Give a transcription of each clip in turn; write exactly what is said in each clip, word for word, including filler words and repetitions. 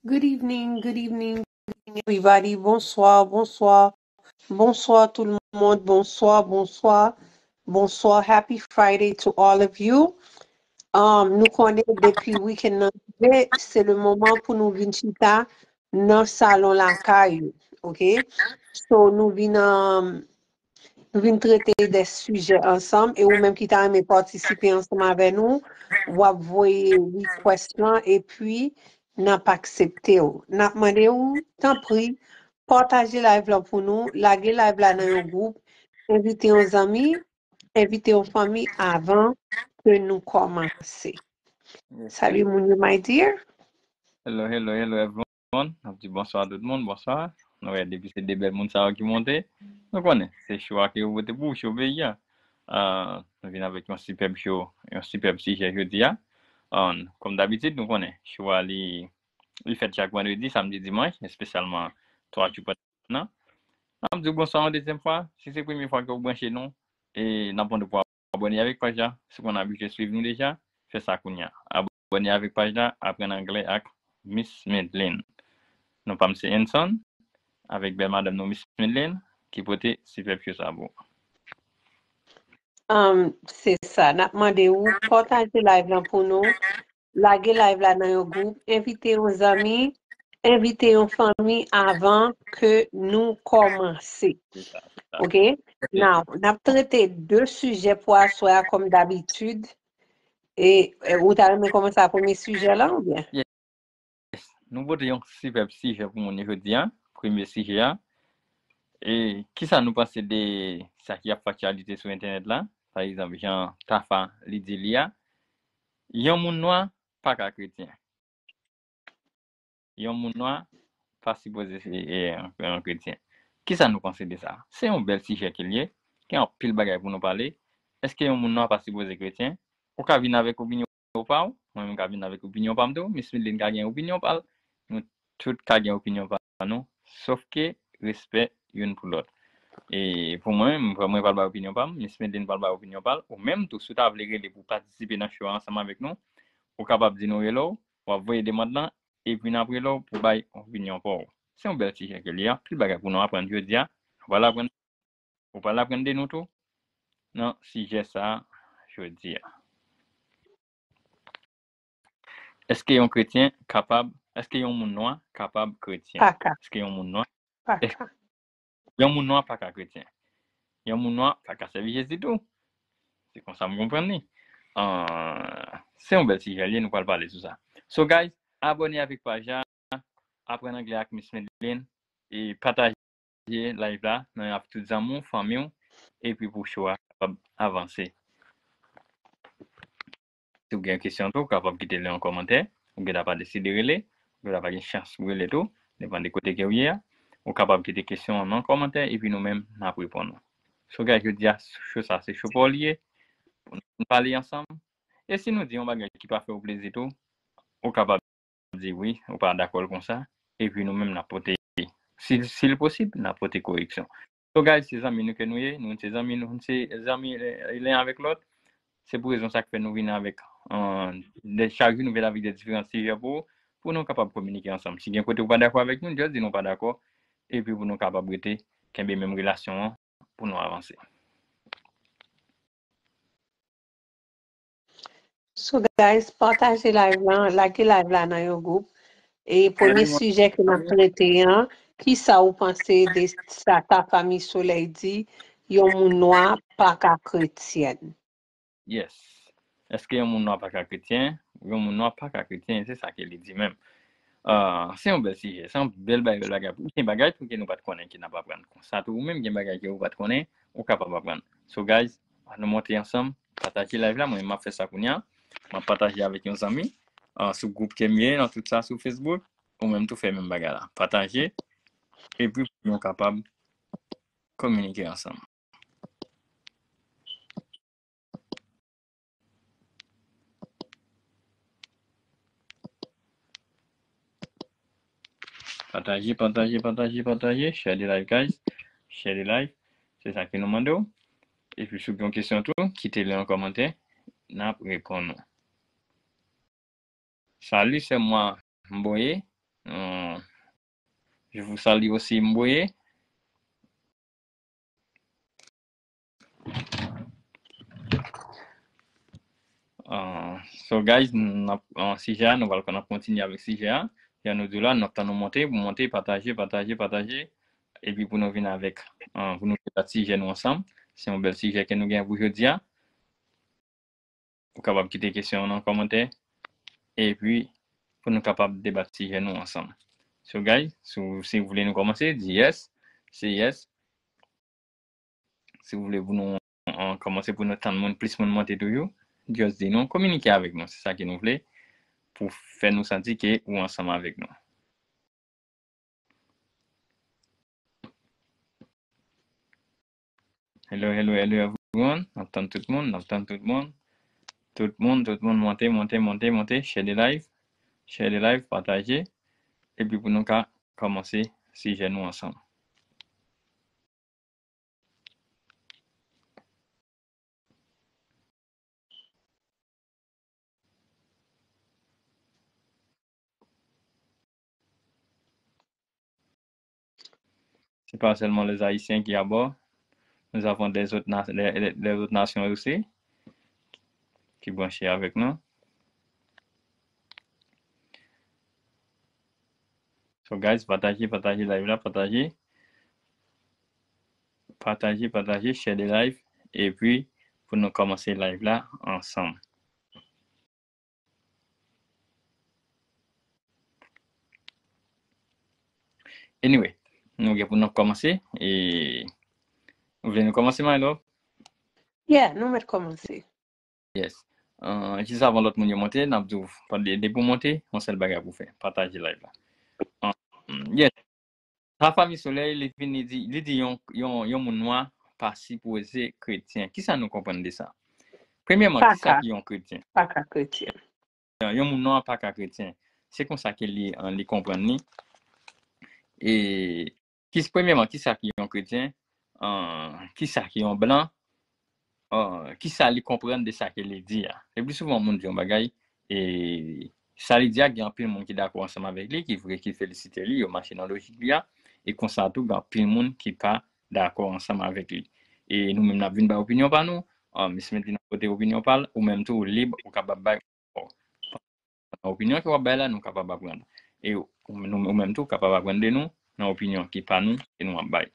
Good evening, good evening, good evening, everybody. Bonsoir, bonsoir. Bonsoir tout le monde. Bonsoir, bonsoir. Bonsoir. Happy Friday to all of you. Um, nou konnen depi weekend nan rive, se le moman pou nou vin chita nan salon lakay ou, ok? So, nou vin, um, nou vin trete de sijè ansanm, e ou menm ki ta renmen patisipe ansanm avè nou, w ap voye request lan, epi n ap aksepte w. N ap mande w, tanpri, pataje live lan pou nou, lage live la nan yon gwoup, envite yon zanmi, envite yon fanmi avan ke nou kòmanse. Salut moun yo, my dear. Hello, hello, hello everyone. N ap di bonswa tout moun, bonswa. Nou wè depi se de bèl moun sa yo ki monte. Nou konnen, se show a ke yo pote pou show peyi a. Ah, nou vin avèk yon sipèb show, yon sipèb sijè jodi a. Ah, kòm dabitid, nou konnen, show a li, li fèt chak vandredi, samdi, dimanch, espesyalman twa jou pandan. N ap di w bonswa yon dezyèm fwa. Si se premye fwa ke w branche nou, e n ap mande w pou abòne avèk paj la. Si w konn abitye swiv nou deja, fè sa kounye a. Abòne avèk paj la, Aprann Anglè ak Miss Medlin. Non pa m se Enson, avèk bèl madanm nou Miss Medlin, ki pote sipèb show sa pou ou. Um, se sa, n ap mande w pataje live lan pou nou, lage live la nan yon gwoup, envite yon zanmi, envite yon fanmi avan ke nou kòmanse. Se sa, se sa. Ok? Now, n ap trete de sijè pou aswè a kòm dabitid. E, e ou ta renmen kòmanse ak premye sijè la oubyen? Yes. Nou pote yon sipèb sijè pou moun yo jodi a, premye sijè a. E kisa nou panse de sa ki ap fè aktyalite sou entènèt la? Pa egzanp, jan Tafa li di li a, yon moun nwa pa ka kretyen. Yon moun nwa pa sipoze se e, yon kretyen. Kisa nou panse de sa? Se yon bèl sijè ke l ye. Gen anpil bagay pou nou pale. Èske yon moun nwa pa sipoze kretyen? Ou ka vin avèk opinyon pa w, mwen menm ka vin avèk opinyon pa m tou. Miss Medlin ka gen opinyon pa l. Nou tout ka gen opinyon pa nou. Sòf ke respè youn pou lòt. E pou mwen menm, mwen pral bay opinyon pa m, Miss Medlin pral bay opinyon pa l. Ou menm tou, si w ta vle rele pou w patisipe nan show a ansanm avèk nou, ou kapab di nou rele w, w ap voye demann lan, epi n ap rele w pou w bay opinyon pa w. Se yon bèl sijè ke l ye, anpil bagay pou nou aprann jodi a. Ou pral aprann, ou pral aprann de nou tou nan sijè sa a jodi a. Èske yon kretyen kapab, èske yon moun nwa kapab kretyen? Pa ka. Èske yon moun nwa, Pa èske ka. Yon moun nwa pa ka kretyen. Yon moun nwa pa ka sèvi Jezi tou. Se konsa m konprann li. Ah, se yon bèl sijè li, nou pral pale sou sa. So guys, abòne avèk paj la, Aprann Anglè ak Miss Medlin, e pataje live la nan avèk tout zanmi w, fanmi w, epi pou show a kapab avanse. Si w gen kesyon tou, ou kapab kite l nan kòmantè. Ou gentan pa deside rele, ou gentan pa gen chans pou rele tou, depann de kote ke w ye a. Ou kapab kite kesyon w nan kòmantè, epi nou menm, n ap reponn ou. So guys, jodi a, show sa, se show pa w li ye, pou nou pale ansanm. E si nou di yon bagay ki pa fè w plezi tou, ou kapab di wi, ou pa dakò l konsa, epi nou menm n ap pote, si, si l posib, n ap pote koreksyon. So guys, se zanmi nou ke nou ye, nou se zanmi, nou se zanmi, eh, len avèk lòt. Se pou rezon sa k fè nou vin avèk, eh, de, chak jou nou vin avèk de diferan sijè pou, pou nou kapab kominike ansanm. Si gen kote ou pa dakò avèk nou, just di nou pa dakò, epi pou nou kapab rete, kenbe menm relasyon an, pou nou avanse. So guys, pataje live lan, lage live la nan yon gwoup. E premye sijè ke n ap trete an, kisa ou panse de sa Tafa Miss Soleil di, yon moun nwa pa ka kretyen? Yes. Èske yon moun nwa pa ka kretyen? Yon moun nwa pa ka kretyen, se sa ke li di menm. Ah, se yon bèl sijè, se yon bèl bagay, bèl bagay. Gen bagay tou ke nou pa t konnen ke n ap aprann konsa tou. Ou menm gen bagay ke ou pa t konnen, ou kapab aprann. So guys, ann nou monte ansanm, pataje live la, mwen m ap fè sa kounye a. M ap pataje avèk yon zanmi, ah, sou gwoup ke m ye, nan tout sa sou Facebook. Ou menm tou fè menm bagay la. Pataje, epi pou nou kapab kominike ansanm. Pataje, pataje, pataje, pataje. Share the live, guys. Share the live. Se sa ke nou mande w. Epi si w gen yon kesyon tou, kite li an kòmantè. N ap reponn ou. Salut, c'est moi, Mboye. Euh, je vous salue aussi, Mboye. Uh, so guys, n ap, uh, sijè a, nou pral konn ap kontinye avèk sijè a. Jan nou di w la, n ap tann nou monte, pou monte, pataje, pataje, pataje. Epi pou nou vin avèk, uh, pou nou debat sijè nou ansanm. Se yon bèl sijè ke nou gen pou jodi a. Ou kapab kite kesyon w nan kòmantè. Epi, pou nou kapab debat sijè nou ansanm. So guys, si w, si w vle nou kòmanse, di yes. Se yes. Si w vle pou nou, uh, kòmanse pou nou tann moun, plis moun monte toujou, just di nou, kominike avèk nou. Se sa ke nou vle pou fè nou santi ke ou ansanm avèk nou. Hello, hello, hello everyone. N ap tann tout moun, n ap tann tout moun. Tout moun, tout moun, monte, monte, monte, monte. Share the live. Share the live, pataje. Epi pou nou ka kòmanse sijè nou ansanm. C'est pas seulement les Haïtiens qui à bord. Nous avons des autres, na- des, des- des autres nations aussi qui branchent avec nous. So guys, pataje, pataje live la, pataje. Pataje, pataje, share the live. Epi, pou nou kòmanse live la ansanm. Anyway, nou gen pou nou kòmanse. E, ou vle nou kòmanse, my love? Yeah, nou mèt kòmanse. Yes. Uh, jis avan lòt moun yo monte, n ap di w, pa de, depi w monte, yon sèl bagay pou fè, pataje live la. Uh, yes. Sa Fami Solèy, li vin, li di, li di yon, yon, yon moun nwa pa sipoze kretyen. Kisa nou konprann de sa? Premyèman, kisa Paka. Ki yon kretyen? Paka kretyen. Yon moun nwa pa ka kretyen. Se konsa ke li, uh, li konprann li. E, ki, premyèman, kisa ki yon kretyen? Uh, kisa ki yon blan? Uh, kisa li konprann de sa ke li di a? Le pli souvan, moun di yon bagay, e sa li di a, gen anpil moun ki dakò ansanm avèk li, ki vre, ki felisite li, yo mache nan lojik li a, e konsa tou, gen anpil moun ki pa dakò ansanm avèk li. E nou menm, n ap vin bay opinyon pa nou, uh, Miss Medley nan pote opinyon pa l, ou menm tou, ou lib, ou kapab bay nan opinyon ke w ap bay la, nou kapab aprann. E ou, nou, ou menm tou kapab aprann de nou nan opinyon ki pa nou, ke nou ap bay.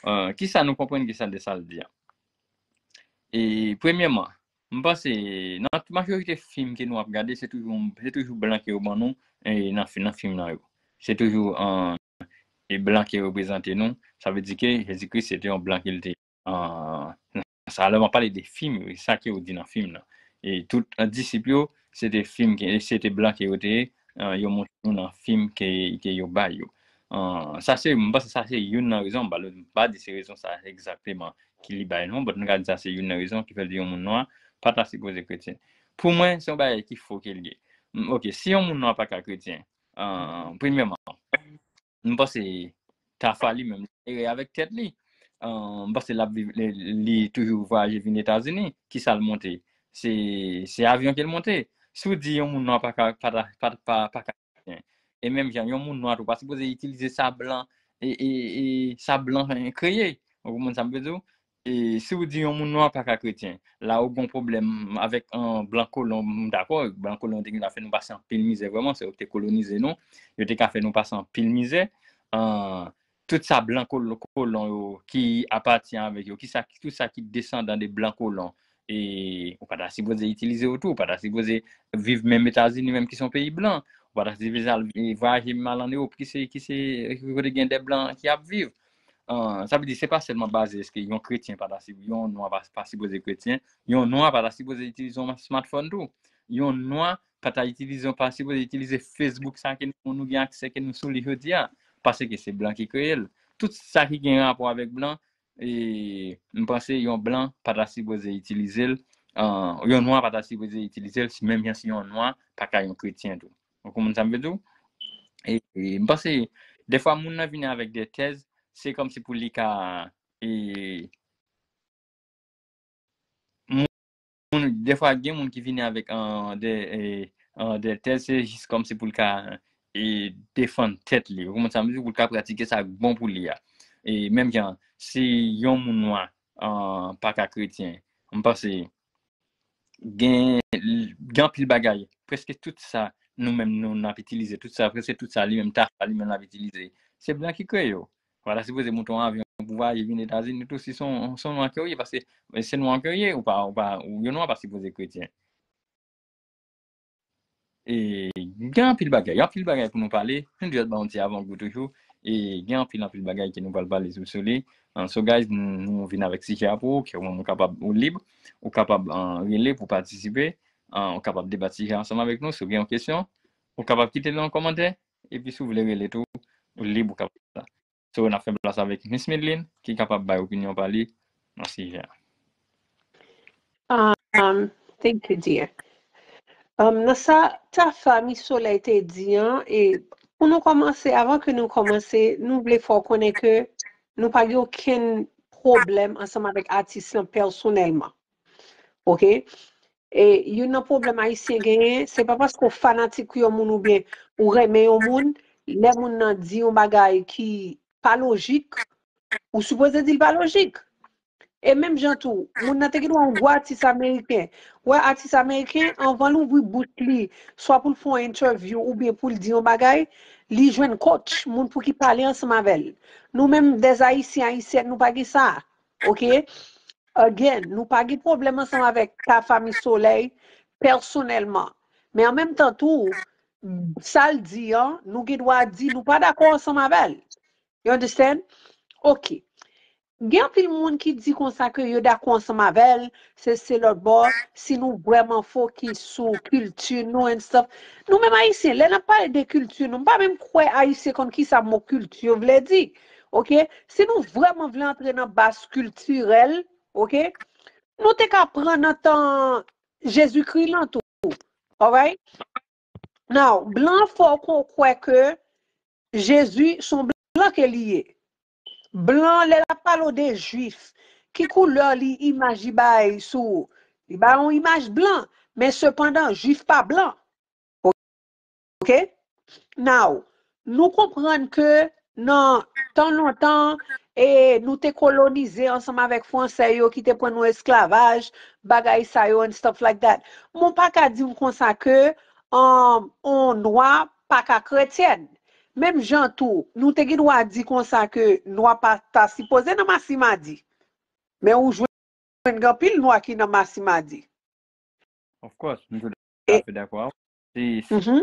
Uh, kisa nou konprann, kisa de sa l di a? E premyèman, m panse, nan majorite fim ke nou ap gade, se toujou, se toujou blan ke yo ban nou, e nan, fi- nan fim nan yo. Se toujou, uh, e blan ke reprezante nou. Sa vle di ke Jezi Kris se te yon blan ke l te, uh, sa lè m ap pale de fim yo, e sa ke yo di nan fim nan. E tout, uh, disip yo, se te fim ke, se te blan ke yo te ye, uh, yo montre nou nan fim ke, ke yo bay yo. Uh, sa se, m panse sa se youn nan rezon, m pa, m pa di se rezon sa egzakteman ki li bay non, but nou ka di sa se youn nan rezon ki fè l di yon moun nwa pa ta sipoze kretyen. Pou mwen, se yon bagay ki fo ke l ye. M, ok, si yon moun nwa pa ka kretyen, uh, premyèman, m panse Tafa li menm, li erè avèk tèt li. Uh, m panse l ap viv, li, li toujou vwayaje vin Etazini. Kisa l monte? Se, se avyon ke l monte. Si w di yon moun nwa pa ka, pa, ta- pa, pa, pa ka kretyen, e menm jan, yon moun nwa tou pa sipoze itilize sa blan, e, e, e sa blan, eh, kreye. Ou konprann sa m vle di w? E si w di yon moun nwa pa ka kretyen, la ou gon pwoblèm avèk, uh, blan kolon, m dakò, blan kolon te gen la fè nou pase anpil mizè vrèman, se yo ki te kolonize nou, yo te ka fè nou pase anpil mizè. Uh, tout sa blan kol- kolon yo ki apatyen avèk yo, ki sa, tout sa ki desandan de blan kolon, e ou pa ta sipoze itilize yo tou, ou pa ta sipoze viv menm Etazini menm ki se yon peyi blan, ou pa ta sipoze al, e, vwayaje menm al an Ewòp ki se, ki se, ki kote gen de blan ki ap viv. Uh, sa vle di, se pa sèlman baze èske yon kretyen pa ta si- yon nwa pa, pa sipoze kretyen, yon nwa pa ta sipoze itilize yon smartphone tou. Yon nwa pa ta itilize, pa sipoze itilize Facebook sa ke nou, nou gen aksè, ke nou sou li jodi a, paske se blan ki kreye l. Tout sa ki gen rapò avèk blan, e m panse yon blan pa ta sipoze itilize l, uh, yon nwa pa ta sipoze itilize l, menm jan si yon nwa pa ka yon kretyen tou. Ou konprann sa m vle di w? E, e m panse, defwa moun nan vini avèk de tèz, se kòmsi pou li ka, e, moun, defwa gen moun ki vini avèk, uh, de, e, uh, de tèz, se jis kòmsi pou l ka, e defann tèt li. Ou konprann sa m di, pou l ka pratike sa k bon pou li a. E menm jan, si yon moun nwa, ah, pa ka kretyen, m panse gen, gen anpil bagay. Prèske tout sa nou menm nou n ap itilize, tout sa, prèske tout sa li menm, tafa li menm l ap itilize, se blan ki kreye yo. Ou pa ta sipoze monte yon avyon pou vwayaje vin Etazini tou si se yon, se yon nwa ke w ye, paske se nwa ke w ye, ou pa, ou pa, ou, yon nwa pa sipoze kretyen. E gen anpil bagay, anpil bagay pou nou pale. Nou jis ba yon ti avangou toujou. E gen anpil, anpil bagay ke nou pral pale sou, sou li. Ah, so, guys, nou, nou vin avèk sijè a pou ou, ke ou, ou kapab, ou lib, ou kapab, ah, rele pou patisipe, ah, ou kapab debat sijè a ansanm avèk nou. Si w gen yon kesyon, ou kapab kite l nan yon kòmantè, epi si w vle rele tou, ou lib, ou kapab fè sa. So, n ap fè plas avèk Miss Midlin, ki kapab bay opinyon pa li nan sijè a. Um, thank you, dear. Um, nan sa Tafa Miss Soleil te di an, e pou nou kòmanse, avan ke nou kòmanse, nou vle fè w konnen ke nou pa gen okenn pwoblèm ansanm avèk atis lan pèsonèlman. Oke? E youn nan pwoblèm Ayisyen genyen, se pa paske w fanatik yon moun oubyen ou renmen yon moun, lè moun nan di yon bagay ki pa lojik, ou sipoze di l pa lojik. E menm jan tou, moun nan te gen dwa yon gwo atis ameriken. Ou wè atis ameriken, anvan l ouvri bouch li, swa pou l fè yon interview oubyen pou l di yon bagay, li jwenn coach, moun pou ki pale ansanm avè l. Nou menm, dè Ayisyen, Ayisyèn, nou pa gen sa. Oke? Again, nou pa gen pwoblèm ansanm avèk Tafa Miss Soleil pèsonèlman. Men an menm tan tou, sa l di an, nou gen dwa di nou pa dakò ansanm avè l. You understand? Oke. Gen anpil moun ki di konsa ke yo dakò ansanm avè l, se, se lòt bò, si nou vrèman fokis sou kilti nou and stuff. Nou menm Ayisyen, lè n ap pale de kilti nou, m pa menm kwè Ayisyen konn kisa mo kilti vle di. Oke? Si nou vrèman vle antre nan baz kiltirèl, oke? Nou te ka pran nan tan Jezikri lan tou. Alright? Now, blan fè w kwè ke Jezi se yon blan ke li ye. Blan, lè l ap pale w de jwif, ki koulè li imaj li bay sou ou? Li bay yon imaj blan, men sepandan, jwif pa blan. Oke? Now, nou konprann ke nan tan lontan, e nou te kolonize ansanm avèk Fransè yo ki te pran nou esklavaj, bagay sa yo and stuff like that. Men w pa ka di m konsa ke um, on nwa pa ka kretyèn. Menm jan tou, nou te gen dwa di konsa ke nwa pa ta sipoze nan masimadi. Men ou jwenn gen anpil nwa ki nan masimadi. Of course, m tout afè dakò avè w. Si, si,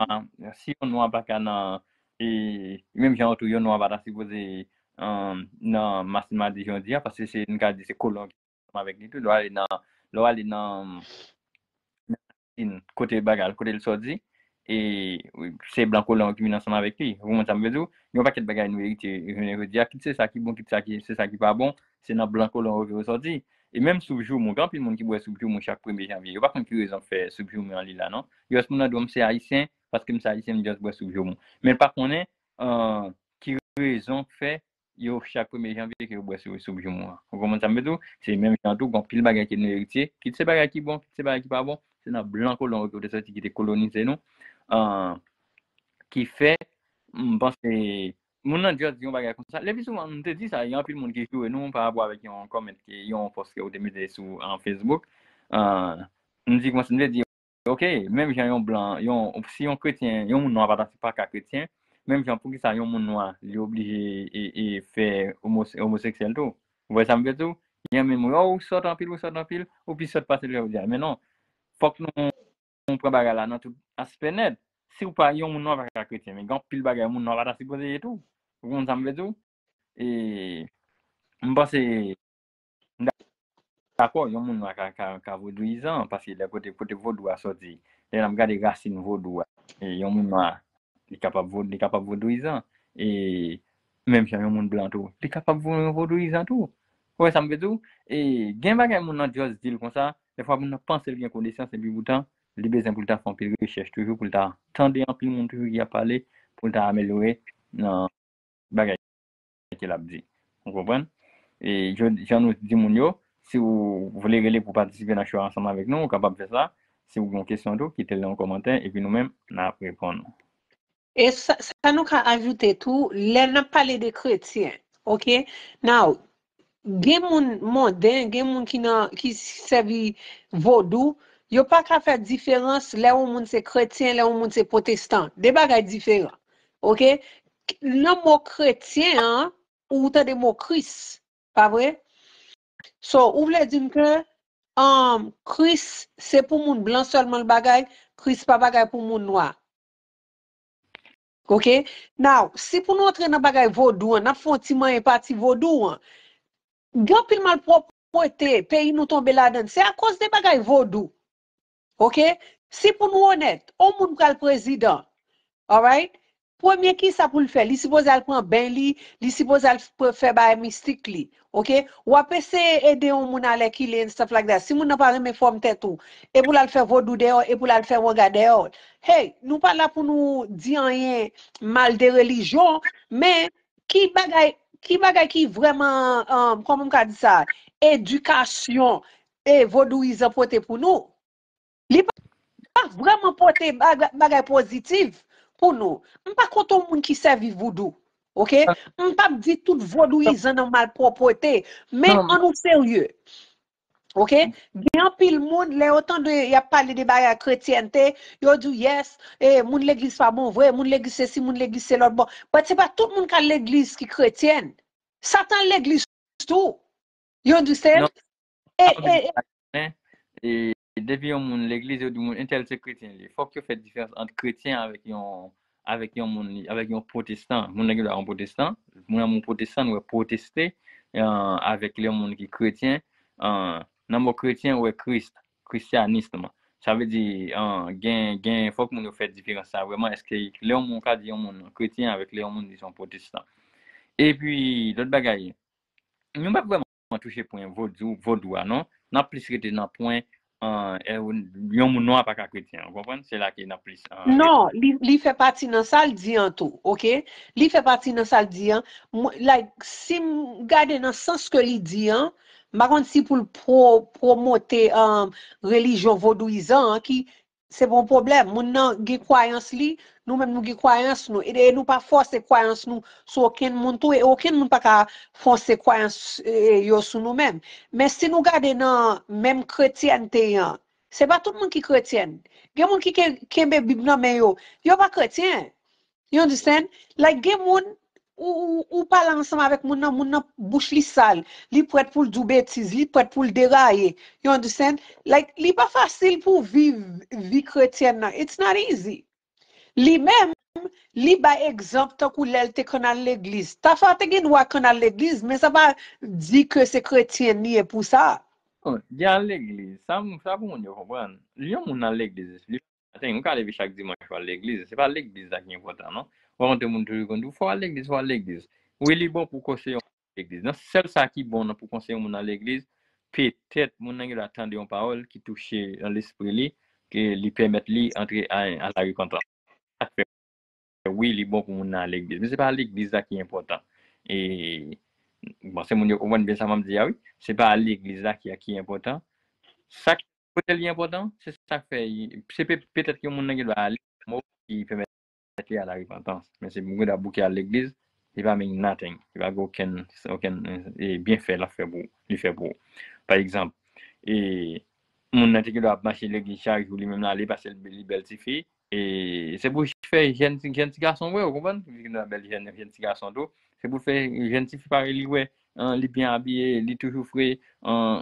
ah, si yon nwa pa ka nan, e menm jan tou, yon nwa pa ta sipoze um, nan masimadi jodi a, paske se, n ka di se kolon ki ansanm avèk li tou. Lè w ale nan, lè w ale nan, nan Chine, kote bagay, kote l sòti, e se blan kolon ki vin ansanm avèk li. Ou konprann sa m vle di w? Yon pakèt bagay nou eritye jounen jodi a, kit se sa ki bon, kit sa ki, se sa ki pa bon, se nan blan kolon yo ke yo sòti. E menm soup joumou, gen anpil moun ki bwè soup joumou chak premye janvye. Yo pa konn ki rezon k fè soup joumou an li la, non. Yo wè si moun nan di w m se ayisyen, paske m se ayisyen, m just bwè soup joumou. Men l pa konnen, ah, ki rezon k fè yo chak premye janvye ke yo bwè sou soup joumou an. Ou konprann sa m vle di w? Se menm jan tou, gen anpil bagay ke nou eritye, kit se bagay ki bon, kit se bagay ki pa bon, se nan blan kolon yo ke yo te sòti ki te kolonize nou. Ah, ki fè, m panse, moun nan just di yon bagay konsa. Le pli souvan, m te di sa, gen anpil moun ki joure nou pa rapò avèk yon comment, ke yon post ke ou te mete sou, ah, Facebook. Ah, m di konsa, m te di, oke, menm jan yon blan, yon, si yon kretyen, yon moun nwa pa ta, pa ka kretyen, menm jan poukisa yon moun nwa, li oblije e, e fè omo-, omoseksyèl tou? Ou wè sa m vle di w? Gen menm, oh, ou sòt anpil, ou sòt anpil, ou pi sòt pase lè ou di a. Men non, fòk nou, nou pran bagay la nan tout aspè nèt. Si w pa yon moun nwa pa ka kretyen, men gen anpil bagay moun nwa pa ta sipoze ye tou. Ou konn sa m vle di w? E m panse, m dakò, yon moun nwa ka, ka, ka vodouyizan, paske lè kote, kote vodou a sòti, lè n ap gade rasin vodou a, e yon moun nwa, li kapab vo-, li kapab vodouyizan. E menm jan yon moun blan tou, li kapab vo-, vodouyizan tou. Ou wè sa m vle di w? E gen bagay moun nan just di l konsa, dèfwa moun nan panse l gen konesans, epi poutan, li bezwen pou l ta fè anpil rechèch toujou, pou l ta tande anpil moun toujou ki ap pale, pou l ta amelyore nan bagay ke l ap di. Ou konprann? E jan nou di moun yo, si w vle rele pou patisipe nan show a ansanm avèk nou, ou kapab fè sa. Si w gen yon kesyon tou, kite l nan yon kòmantè, epi nou menm, n ap reponn ou. E sa, sa nou ka ajoute tou, lè n ap pale de kretyen, ok? Now, gen moun monden, gen moun ki nan, ki sèvi vodou, yo pa ka fè diferans lè yon moun se kretyen, lè yon moun se pwotestan. De bagay diferan, ok? Nan mo kretyen an, ou tande mo Kris, pa vre? So, ou vle di m ke um, Kris se pou moun blan sèlman l bagay, Kris pa bagay pou moun nwa. Ok? Now, si pou nou antre nan bagay vodou an, n ap fè yon ti manyen pati vodou an. Gen anpil malpwòpte, peyi nou tonbe ladan l. Se akoz de bagay vodou. Ok? Si pou nou onèt, yon moun pral prezidan. Alright? Premye kisa pou l fè? Li sipoze al pran ben li, li sipoze al fè bagay mistik li. Ok? W ap eseye ede yon moun alèkile and stuff like that. Si moun nan pa renmen fòm tèt ou, e pou l al fè vodou dèyè, e pou l al fè wanga dèyè. Hey, nou pa la pou nou di anyen mal de relijyon, men ki bagay, ki bagay ki vrèman, um, kòman m ka di sa, edikasyon e vodouyizan pote pou nou? Li pa vrèman pote bagay pozitif pou nou. M pa kont yon moun ki sèvi voudou. Ok? M p ap di tout vodouyizan nan malpwòpte, men an nou serye. Ok? Gen anpil moun, lè yo tande y ap pale de bagay kretyènte, yo di w, yes, e, moun legliz pa bon vre, moun legliz sesi, moun legliz se lòt bò. But se pa tout moun k al legliz ki kretyèn. Satan al legliz tou. You understand? E, e, e, Men, e, depi yon moun legliz, yo di moun entèl se kretyen li. Fòk yo fè diferans ant kretyen avèk yon avèk yon moun li, avèk yon pwotestan. Moun nan gen dwa yon pwotestan. Moun nan yon pwotestan, nou wè pwoteste, uh, avèk yon moun ki kretyen. Uh, nan mo kretyen, ou wè Kris, kristyanism. Sa vle di, uh, gen, gen, fòk moun yo fè diferans sa vrèman. Èske lè yon moun ka di yon moun kretyen avèk lè yon moun di se yon pwotestan. Epi, lòt bagay, nou pa vrèman touche pwen vodou, vodou a non. N ap plis rete nan pwen uh, yon moun nwa pa ka kretyen, ou konprann? Se la ke n ap plis. Uh, non, li, li fè pati nan sa l di an tou, ok? Li fè pati nan sa l di an. Like, si m gade nan sans ke li di an, m pa konn si pou l pro, pwomote um, relijyon vodouyizan an ki se pa yon pwoblèm. Moun nan gen kwayans li, nou menm nou gen kwayans nou. E, e nou pa fòse kwayans nou sou okenn moun tou, e okenn moun pa ka fòse kwayans e, yo sou nou menm. Men si nou gade nan menm kretyènte an, se pa tout moun ki kretyèn. Gen moun ki kenbe Bib nan men yo, yo pa kretyen. You understand? Like, gen moun, ou, ou, ou pale ansanm avèk moun nan, moun nan bouch li sal, li prèt pou l di w betiz, li prèt pou l deraye. You understand? Like, li pa fasil pou viv vi kretyèn nan. It's not easy. Li menm, li bay egzanp tankou lè l te konn al legliz. Tafa te gen dwa konn al legliz, men sa pa di ke se kretyen li ye pou sa. Bon, gen al legliz, sa, sa pou moun yo konprann. Yon moun al legliz, li Atèn, ou ka leve chak dimanch pou al legliz. Se pa legliz la ki enpòtan, non. Ou kontre moun toujou konn di w, fò w al legliz, fò w al legliz. Wi, li bon pou konseye yon legliz. Nan sèl sa ki bon nan pou konseye yon moun nan legliz, petèt moun nan gen dwa tande yon pawòl ki touche nan lespri li, ke li pèmèt li antre a, a la repantans. Sa k fè wi, li bon pou moun nan al legliz. Men se pa legliz la ki enpòtan. E, bon, se moun yo konprann byen sa m ap di a, wi. Se pa legliz la ki, ki enpòtan. Sa k Kote li enpòtan, se sa k fè, se pe, petèt ke moun nan gen dwa ale, mo ki pèmèt li a la repantans. Men se moun gen dwa bouke al legliz, li pa mean nothing. Li pa gen okenn, okenn e, byenfè l ap fè pou, li fè pou ou. Pa egzanp, e, moun nan te gen dwa ap mache legliz chak jou, li menm l ale, paske li bèl tifi, e se pou fè jèn, jèn ti gason wè, ou konprann? Li gen dwa bèl jèn, jèn ti gason tou. Se pou fè jèn tifi pare li wè, li byen abiye, li toujou fre,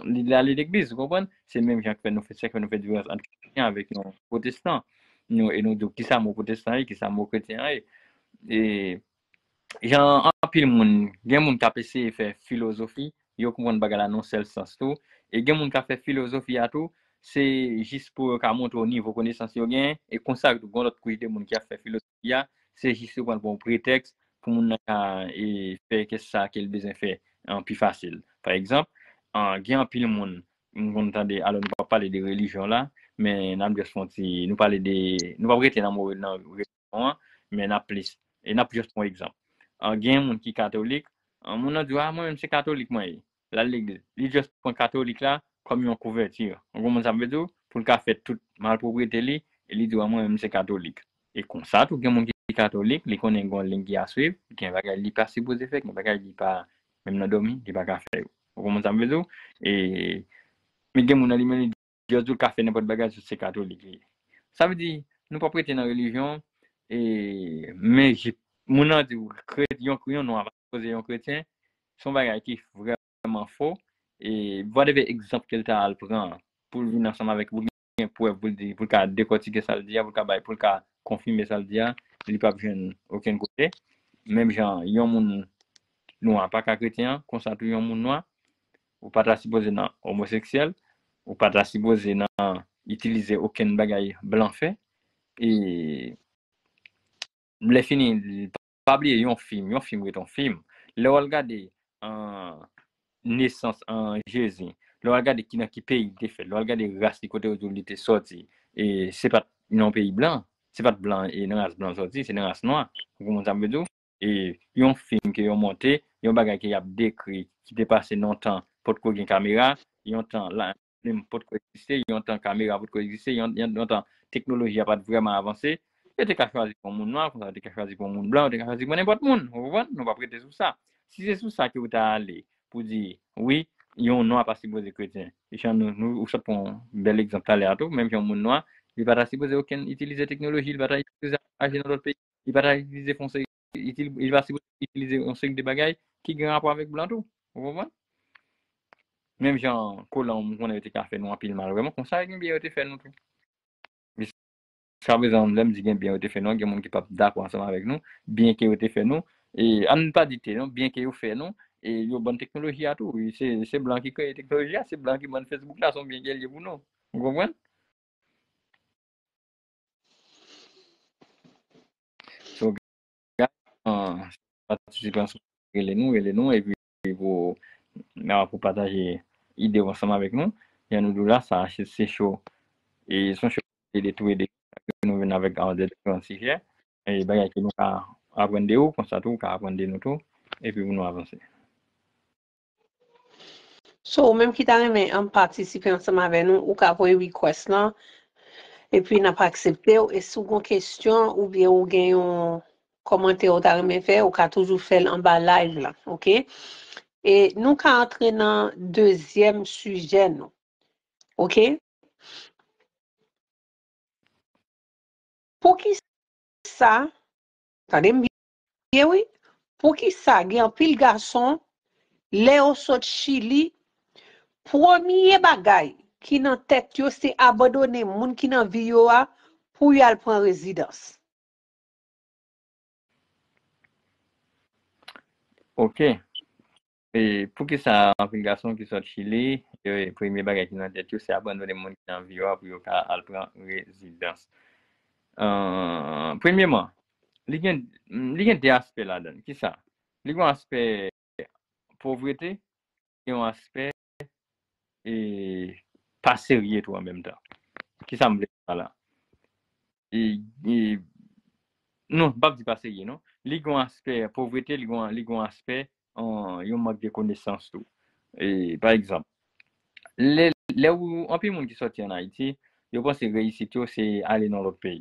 li, li ale legliz, ou konprann? Se menm jan k fè nou fè, sa k fè nou fè diferans ant kretyen avèk yon pwotestan. Nou, e nou di w kisa mo pwotestan ye, kisa mo kretyen ye. E jan anpil moun, gen moun k ap eseye fè filozofi, yo konprann bagay la nan yon sèl sans tou. E gen moun k ap fè filozofi a tou, se jis pou yo ka montre w nivo konesans yo genyen, e konsa tou, gen yon lòt kouch de moun ki ap fè filozofi a, se jis yo pran l pou yon pretèks pou moun nan ka e, fè kè sa ke l bezwen fè an pi fasil. Pa egzanp, an, gen anpil moun, m konn tande, alò nou p ap pale de relijyon la, men n ap just fè yon ti, nou pale de, nou p ap rete nan mo nan relijyon an, men n ap plis, e n ap just pran egzanp. An, gen moun ki katolik, an, moun nan di w, a, mwen menm se katolik mwen ye. L al legliz. Li just pran katolik la kòm yon kouvèti. Ou konprann sa m vle di w? Pou l ka fè tout malpwoprete li, e li di w, a, mwen menm se katolik. E konsa tou, gen moun ki katolik, li konnen gen yon liy ki a swiv, gen bagay li pa sipoze fè, gen bagay li pa, menm nan dòmi, li pa ka fè yo. Ou konprann sa m vle di w? E, men gen moun nan li menm, li just di w l ka fè nenpòt bagay, just se katolik li ye. Sa vle di, nou p ap rete nan relijyon, e, men je, moun nan di w, kret-, yon, yon nwa pa sipoze yon kretyen, se yon bagay ki vrèman fo, e, whatever egzanp ke l ta al pran, pou l vin ansanm avèk, pou l gen prèv, pou l di, pou l ka dekòtike sa l di a, pou l ka bay, pou l ka konfime sa l di a, li p ap jwenn okenn kote. Menm jan, yon moun nwa pa ka kretyen an, konsa tou yon moun nwa, ou pa ta sipoze nan omoseksyèl, ou pa ta sipoze nan itilize okenn bagay blan fè. E lè fini, pa bliye yon fim, yon fim ret yon fim. Lè w al gade, an, nesans an Jezi, lè w al gade ki nan ki peyi li te fèt, lè w al gade ras li kote yo di w li te sòti, e se pa t nan yon peyi blan, se pa t blan, e nan ras blan l sòti, se nan ras nwa. Ou konprann sa m vle di w? E yon fim ke yo monte, yon bagay ke y ap dekri, ki te pase nan yon tan potko gen kamera, yon tan la, menm potko egziste, yon tan kamera potko egziste, yon, yon, yon tan teknoloji a pa t vrèman avanse, yo te ka chwazi pou yon moun nwa, konsa yo te ka chwazi pou yon moun blan, yo te ka chwazi pou nenpòt moun. Ou konprann? Nou p ap rete sou sa. Si se sou sa ke ou ta ale pou di, wi, yon nwa pa sipoze kretyen. Jan nou, nou, ou sot pran yon bèl egzanp talè a tou, menm jan yon moun nwa, li pa ta sipoze okenn itilize teknoloji, li pa ta sipoze aji nan lòt peyi, li pa ta itilize fon seri, itil-, li pa sipoze itilize yon seri de bagay ki gen rapò avèk blan tou. Ou konprann? Menm jan kolan, m konnen yo te ka fè nou anpil mal, vrèman, konsa, gen byen yo te fè nou tou. Jiskaprezan, lè m di gen byen yo te fè nou, gen moun ki p ap dakò ansanm avèk nou, byen ke yo te fè nou, e ann pa di te non, byen ke yo fè nou, e yo ban teknoloji a tou. Wi, se, se blan ki kreye teknoloji a, se blan ki ban Facebook la, se yon byen ke l ye pou nou. Ou konprann? So, guys, ah, patisipan sou rele nou, rele nou, epi pou, ah, pou pataje ide w ansanm avèk nou. Jan nou di w la, sa se, se cho. E se yon cho de tou e de. Nou vin avèk, ah, de diferan sijè. E bagay ke nou ka aprann de ou, konsa tou, ou ka aprann de nou tou. Epi pou nou avanse. So, ou menm ki ta renmen, um, patisipe ansanm avè nou, ou ka voye request lan, epi n ap aksepte w. E si w gen yon kesyon oubyen ou gen yon kòmantè ou ta renmen fè, ou ka toujou fè l anba live la, oke? E nou ka antre nan dezyèm sijè nou, oke? Poukisa, tande m byen wi, poukisa gen anpil gason, lè yo sot Chili, premye bagay ki nan tèt yo se abandone moun ki nan vi yo a pou y al pran rezidans? Oke. E poukisa anpil gason ki sot Chili, e, premye bagay ki nan tèt yo, se abandone moun ki nan vi yo a pou yo ka al pran rezidans? Ahn, premyeman, li gen, li gen de aspè ladan l. Kisa? Li gen yon aspè povrete, gen yon aspè, e, pa serye tou an menm tan. Kisa m vle di pa la? E, e, non, m p ap di pa serye, non. Li gen yon aspè povrete, li gen, li gen yon aspè, yon, yon mank de konesans tou. E, pa egzanp, lè, lè ou, anpil moun ki sòti ann Ayiti, yo panse reyisit yo se ale nan lòt peyi.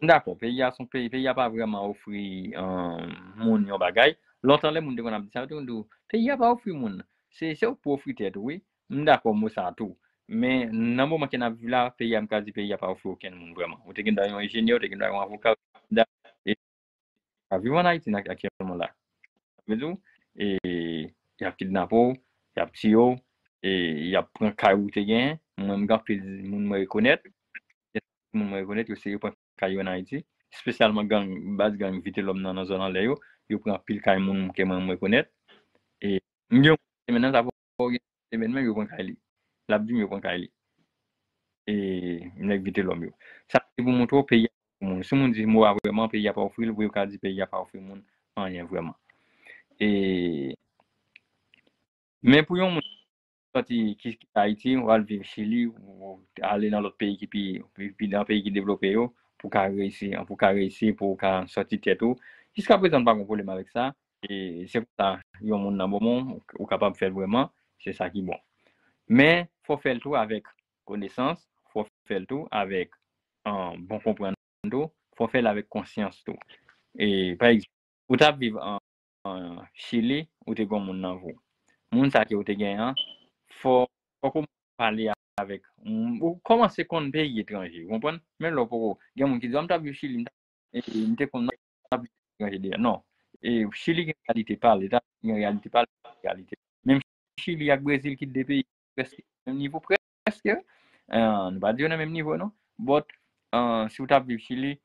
M dakò, peyi a se yon peyi, peyi a pa vrèman ofri, um, moun yon bagay. Lontan lè moun te konn ap di sa, yo te konn di w, peyi a pa ofri moun. Se, se ou k pou ofri tèt ou, wi. M dakò mo sa a tou. Men, nan moman ke n ap viv la, peyi a, m ka di peyi a pa ofri okenn moun vrèman. Ou te gen dwa yon enjenyè, ou te gen dwa yon avoka, ou te gen dwa, e, ka viv ann Ayiti nan aktyèlman la. Sa vle di w, e, y ap kidnape w, y ap tiye w, e, y ap pran kay ou te genyen. Mwen, m gen anpil moun mwen rekonèt. Moun mwen rekonèt, yo se yo pran kay yo ann Ayiti. Espesyalman gang, baz gang Vitelòm nan, nan zòn anlè yo. Yo pran anpil kay moun ke mwen, mwen rekonèt. E, m gen yon semenn nan, sa fè yon semenn menm yo pran kay li. L ap di m yo pran kay li. E, nèg Vitelòm yo. Sa se pou montre w peyi a pa ofri moun. Si moun di mo a vrèman, peyi a pa ofri l, wi, yo ka di peyi a pa ofri moun anyen vrèman. E, men pou yon moun sòti ki, ki Ayiti, w al viv Chili, ou ale nan lòt peyi ki pi, pi, pi nan peyi ki devlope yo, pou ka reyisi, pou ka reyisi, pou ka sòti tèt ou. Jiskaprezan, n pa gen pwoblèm avèk sa. E se konsa, yon moun nan Bomon, ou, ou kapab fè l vrèman, se sa ki bon. Men, fò w fè l tou avèk konesans, fò w fè l tou avèk, an, bon konprann tou, fò w fè l avèk konsyans tou. E, pa egzanp, ou t ap viv an, an Chili, ou te gen yon moun nan vi w. Moun sa ke ou te genyen an, fò, fòk ou pale avèk, ou kòmanse konn peyi etranje, ou konprann? Menm lè w poko, gen moun ki di, "Ah, m t ap viv Chili, m t ap, e, m te konn m t ap viv etranje deja." Non. E Chili gen reyalite pa l, Etazini gen reyalite pa l, reyalite. Menm Chili ak Brezil ki de peyi prèske menm nivo, prèske. Ah, nou pa di yo nan menm nivo, non. But, ah, si w t ap viv Chili,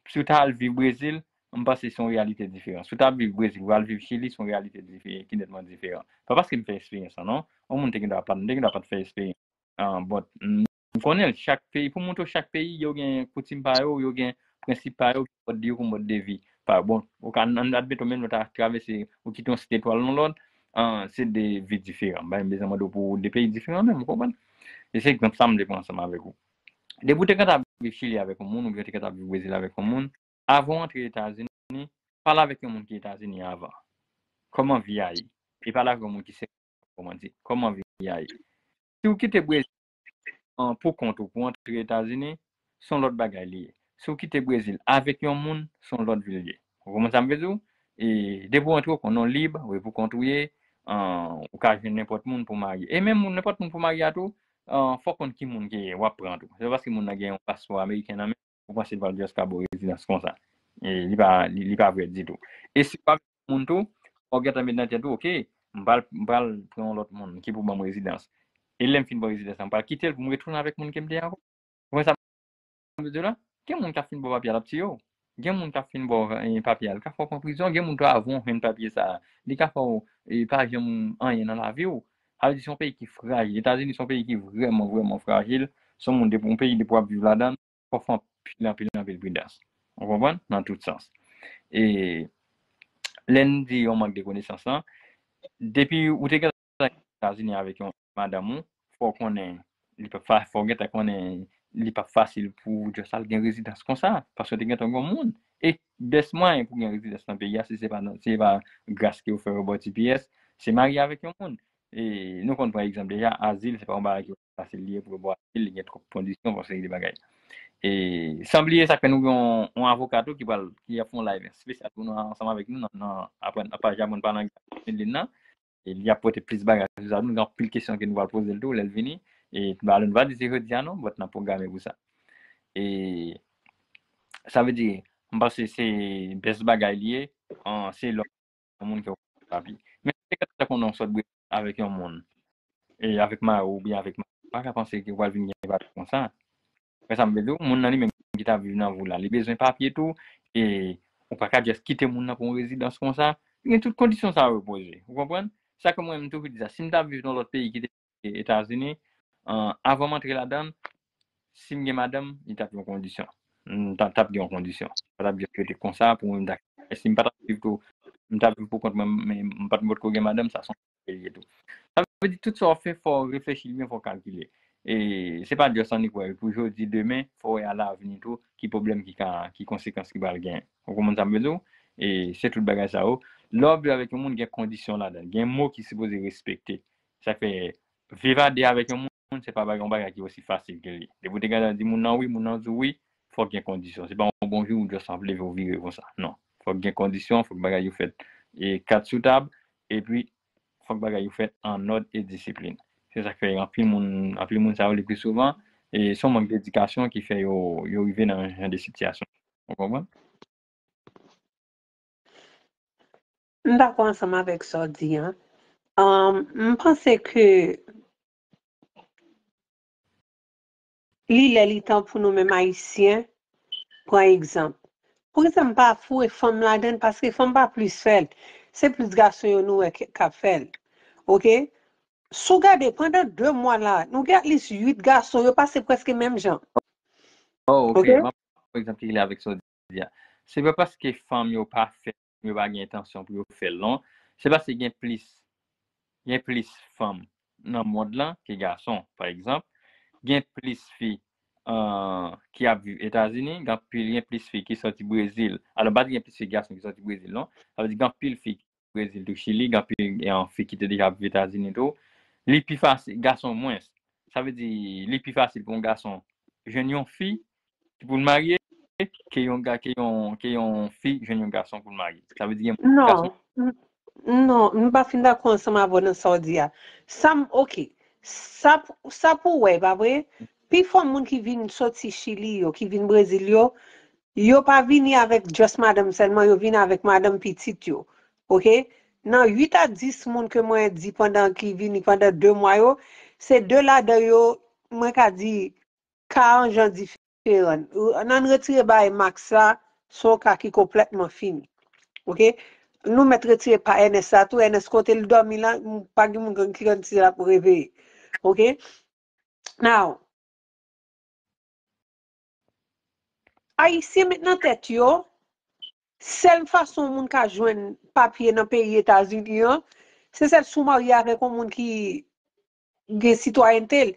si w ta al viv Brezil, m panse se yon reyalite diferan. Si w t ap viv Brezil, w al viv Chili, se yon reyalite dife-, ki nètman diferan. Pa paske m fè eksperyans lan, non. Yon moun te gen dwa pa, m te gen dwa pa t fè eksperyans. Ah, but, m konnen l, chak peyi, pou montre w, chak peyi, yo gen koutim pa yo, yo gen prensip pa yo, gen mòd de yo, gen mòd de vi pa yo. Bon, ou ka, an, admeton, menm lè w ta travèse, ou kite yon state, w al nan lòt, ah, se de vi diferan. M pa menm bezwen mande w pou de peyi diferan menm, ou konprann? E se egzanp sa m vle pran ansanm avèk ou. Depi w te gentan ap viv Chili avèk yon moun, oubyen w te gentan ap viv Brezil avèk yon moun, avan w antre Etazini, pale avèk yon moun ki Etazini avan. Kòman vi a ye? E pale avèk yon moun ki se, kòman di, kòman vi a ye? Si w kite Brezil, an, pou kont ou pou w antre Etazini, se yon lòt bagay li ye. Si w kite Brezil avèk yon moun, se yon lòt vi l ye. Ou konprann sa m vle di w? E depi w antre, w konn ou lib, ou pou kont ou ye, an, ou ka jwenn nenpòt moun pou w marye. E menm moun, nenpòt moun pou w marye a tou, an, fò w konn ki moun ke w ap pran tou. Se pa paske moun nan gen yon paspò ameriken nan men, ou panse l pral just ka ba w rezidans konsa. E li pa, li, li pa vrè ditou. E si w avèk moun tou, fò w gentan met nan tèt ou, "Ok, m pral, m pral pran yon lòt moun ki pou ban m rezidans. E lè m fin pran rezidans lan, m pral kite l pou m retounen avèk moun ke m te ye ankò." Ou konprann sa m vle di w la? Gen moun k ap fin ba w papye a, l ap tiye w. Gen moun k ap fin ba w, eh, papye a, li ka fè w pran prizon. Gen moun tou, avan w jwenn papye sa a, li ka fè w, eh, pa janm anyen nan lavi w. Sa vle di se yon peyi ki frajil. Etazini se yon peyi ki vrèman, vrèman frajil. Se yon moun depi, yon peyi depi w ap viv ladan l, fò w fè anpil, anpil, anpil pridans. Ou konprann? Nan tout sans. E lè n di yon mank de konesans lan, depi ou te gentan Etazini avèk yon madanm ou, fò w konnen, li pa fa-, fò w gentan konnen li p ap fasil pou w just al gen rezidans konsa, paske w te gentan gen yon moun. E bèst mwayen pou gen rezidans nan peyi a, si se pa nan, si se pa gras ke yo fè yo ba w T P S, se marye avèk yon moun. E nou konn pran egzanp deja, azil, se pa yon bagay ki fasil li ye pou yo ba w azil, li gen twòp kondisyon, yon seri de bagay. E san bliye sa k fè nou gen yon, yon avoka tou ki pral, ki ap fè yon live espesyal pou nou ansanm avèk nou nan, nan aprann, paj aprann pale anglè Medlin nan. E li ap pote plis bagay sou sa tou. Nou gen anpil kesyon ke nou pral poze l tou lè l vini. E ba nou pa di se jodi a non, but n ap pwograme pou sa. E sa vle di, m panse se bèst bagay li ye, an, se lè yon moun ke w pa pi. Men se te ka ta konnen w sòt Brezil avèk yon moun, e avèk mari w oubyen avèk mari w, pa ka panse ke w pral vin gen bagay konsa. Wè sa m vle di w, moun nan li menm ki t ap viv nan vi w la, li bezwen papye tou, e ou pa ka just kite moun nan pou yon rezidans konsa. Gen tout kondisyon sa yo poze. Ou konprann? Sa ke mwen, m toujou di sa. Si m t ap viv nan lòt peyi ki te Etazini, an, avan m antre ladan l, si m gen madanm, li t ap yon kondisyon. M t ap, t ap gen yon kondisyon. Sa t ap just rete konsa pou mwen, m ta, e si m pa t ap viv tou, m t ap viv pou kont mwen, men m pa t potko gen madanm, sa se yon peyi tou. Sa vle di, tout sa w ap fè, fò w reflechi l byen, fò w kalkile. E se pa just annik wè, pou jodi, demen, fò w wè alavni tou, ki pwoblèm ki ka, ki konsekans ki pral genyen. Ou konprann sa m vle di w? E se tout bagay sa yo. Lè w ap viv avèk yon moun, gen kondisyon ladan l, gen mo ki sipoze respekte. Sa k fè, viv a de avèk yon moun, se pa bagay, yon bagay ki osi fasil ke li. Depi w te gentan di moun nan wi, moun nan di w wi, fòk gen kondisyon. Se pa yon bonjou ou just ap leve ou vire konsa. Non. Fòk gen kondisyon, fòk bagay yo fèt e kat sou tab, epi fòk bagay yo fèt an òd e disiplin. Se sa k fè anpil moun, anpil moun sa yo le pli souvan, e se yon mank dedikasyon ki fè yo, yo rive nan jan de sitiyasyon. Ou konprann? M dakò ansanm avèk sa w di a. Ahn, m panse ke li lè li tan pou nou menm Ayisyen pran egzanp. Pou egzanp, m pa foure fanm ladan l paske fanm pa plis fè l. Se plis gason yo nou wè k ap fè l. Oke? Si w gade, pandan de mwa la, nou gen at least uit gason, yo pase prèske menm jan. Oh, ok. Oke? M ap pran egzanp ki rele avèk sa w di a. Se pa paske fanm yo pa fè, yo pa gen entansyon pou yo fè l, non. Se paske gen plis, gen plis fanm nan mond lan ke gason, pa egzanp. Gen plis fi, euh, ki ap viv Etazini, gen anpil, gen plis fi ki sòti Brezil. Alò, m pa di gen plis fi gason ki sòti Brezil, non. Sa vle di gen anpil fi Brezil tou, Chili, gen anpil, gen anpil fi ki te deja ap viv Etazini tou. Li pi fasil, gason mwens. Sa vle di, li pi fasil pou yon gason jwenn yon fi ki pou l marye, ke yon ga ke yon ke yon fi jwenn yon gason pou l marye. Sa vle di gen Non, gason m- non, m pa fin dakò ansanm avè w nan sa w di a. Sa m, ok. Sa, p- sa pou wè, pa vre? Pifò moun ki vin soti Chili yo, ki vin Brezil yo, yo pa vini avèk just madanm sèlman, yo vini avèk madanm pitit yo. Ok? Nan uit a dis moun ke mwen di pandan ki vini pandan de mwa yo, se de ladan yo, mwen ka di, ka an jan diferan. Nan retire bay Max la, se yon ka ki konplètman fini. Ok? Nou mèt retire pa Ernest la tou. Ernest kote l dòmi la, m- pa gen moun ki konn si l ap reveye. Ok? Now, Ayisyen met nan tèt yo, sèl fason moun ka jwenn papye nan peyi Etazini an, se sèl si w marye avèk yon moun ki gen sitwayènte l.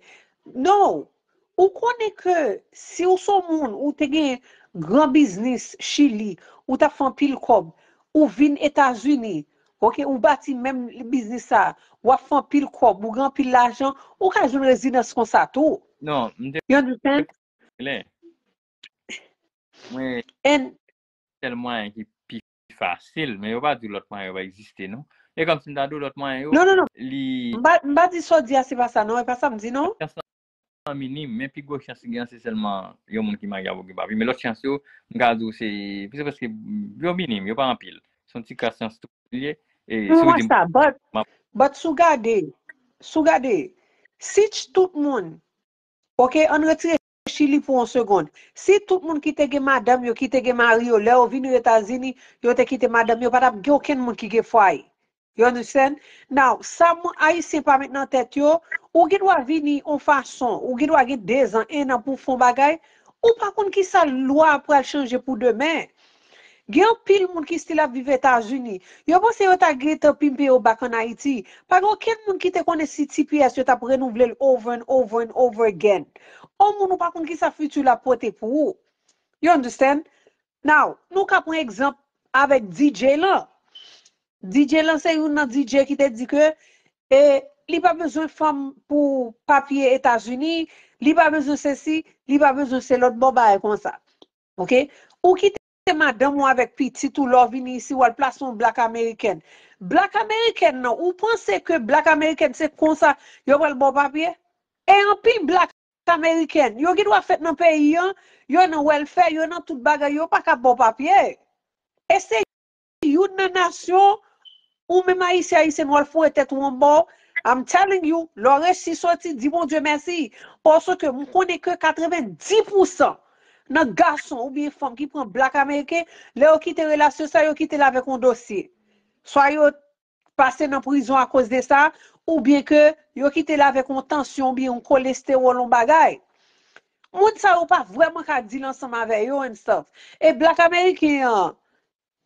No! Ou konnen ke si w se yon moun, ou te gen gran biznis Chili, ou t ap fè anpil kòb, ou vin Etazini, ok, ou bati menm biznis sa, w ap fè anpil kòb, ou gen anpil lajan, ou ka jwenn rezidans konsa tou. Non, m te You understand? Klè. Mwen, And sèl mwayen ki pi fasil, men yo pa di lòt mwayen yo pa egziste, non. E kòm si m ta di w lòt mwayen yo, non, non, non. Li M pa, m pa di sa w di a, se pa sa, non. E pa sa m di, non. Chans lan minim, men pi gwo chans ki gen, se sèlman yon moun ki marye avèk yon papye. Men lòt chans yo, m ka di w se, se prèske yo minim, yo pa anpil. Se yon ti kras chans tou li ye. E si M w wè di m sa, but, m ap but si w gade, si w gade, si ch- tout moun, ok, ann retire Chili pou yon segonn. Si tout moun ki te gen madanm yo, ki te gen mari yo, lè yo vin Etazini, yo te kite madanm yo, pa t ap gen okenn moun ki gen fwaye. You understand? Now, sa moun Ayisyen pa met nan tèt yo, ou gen dwa vini yon fason, ou gen dwa gen dezan, ennan pou w fè yon bagay, ou pa konn ki sa lwa a pral chanje pou demen. Gen anpil moun ki still ap viv Etazini. Yo panse yo ta gentan pimpe yo back ann Ayiti. Pa gen okenn moun ki te konnen si T P S yo t ap renouvle l over and over and over again. On moun ou pa konn ki sa fiti la pote pou ou. You understand? Now, nou ka pran egzanp avèk D J lan. D J lan se youn nan D J ki te di ke e, li pa bezwen fanm pou papye Etazini, li pa bezwen sesi, li pa bezwen se lòt bò bagay konsa. Ok? Ou kite madanm ou avèk pitit ou lè w vini isi, w al plase yon black American. Black American nan, ou panse ke black American se konsa yo pral ba w papye? E anpil black American, yo gen dwa fèt nan peyi an, yo nan welfare, yo nan tout bagay, yo pa ka ba w papye. E se youn nan nasyon, ou menm Ayisyen, Ayisyèn, w al foure tèt ou anba w. I'm telling you, lè w resi soti, di Bondye mèsi. Paske m konnen ke katrevenndis pousan nan gason oubyen fanm ki pran black ameriken, lè yo kite relasyon sa, yo kite l avèk yon dosye. Swa yo pase nan prizon akoz de sa, oubyen ke yo kite l avèk yon tansyon oubyen yon kolestewòl, yon bagay. Moun sa yo pa vrèman ka deal ansanm avè yo and stuff. E black ameriken an,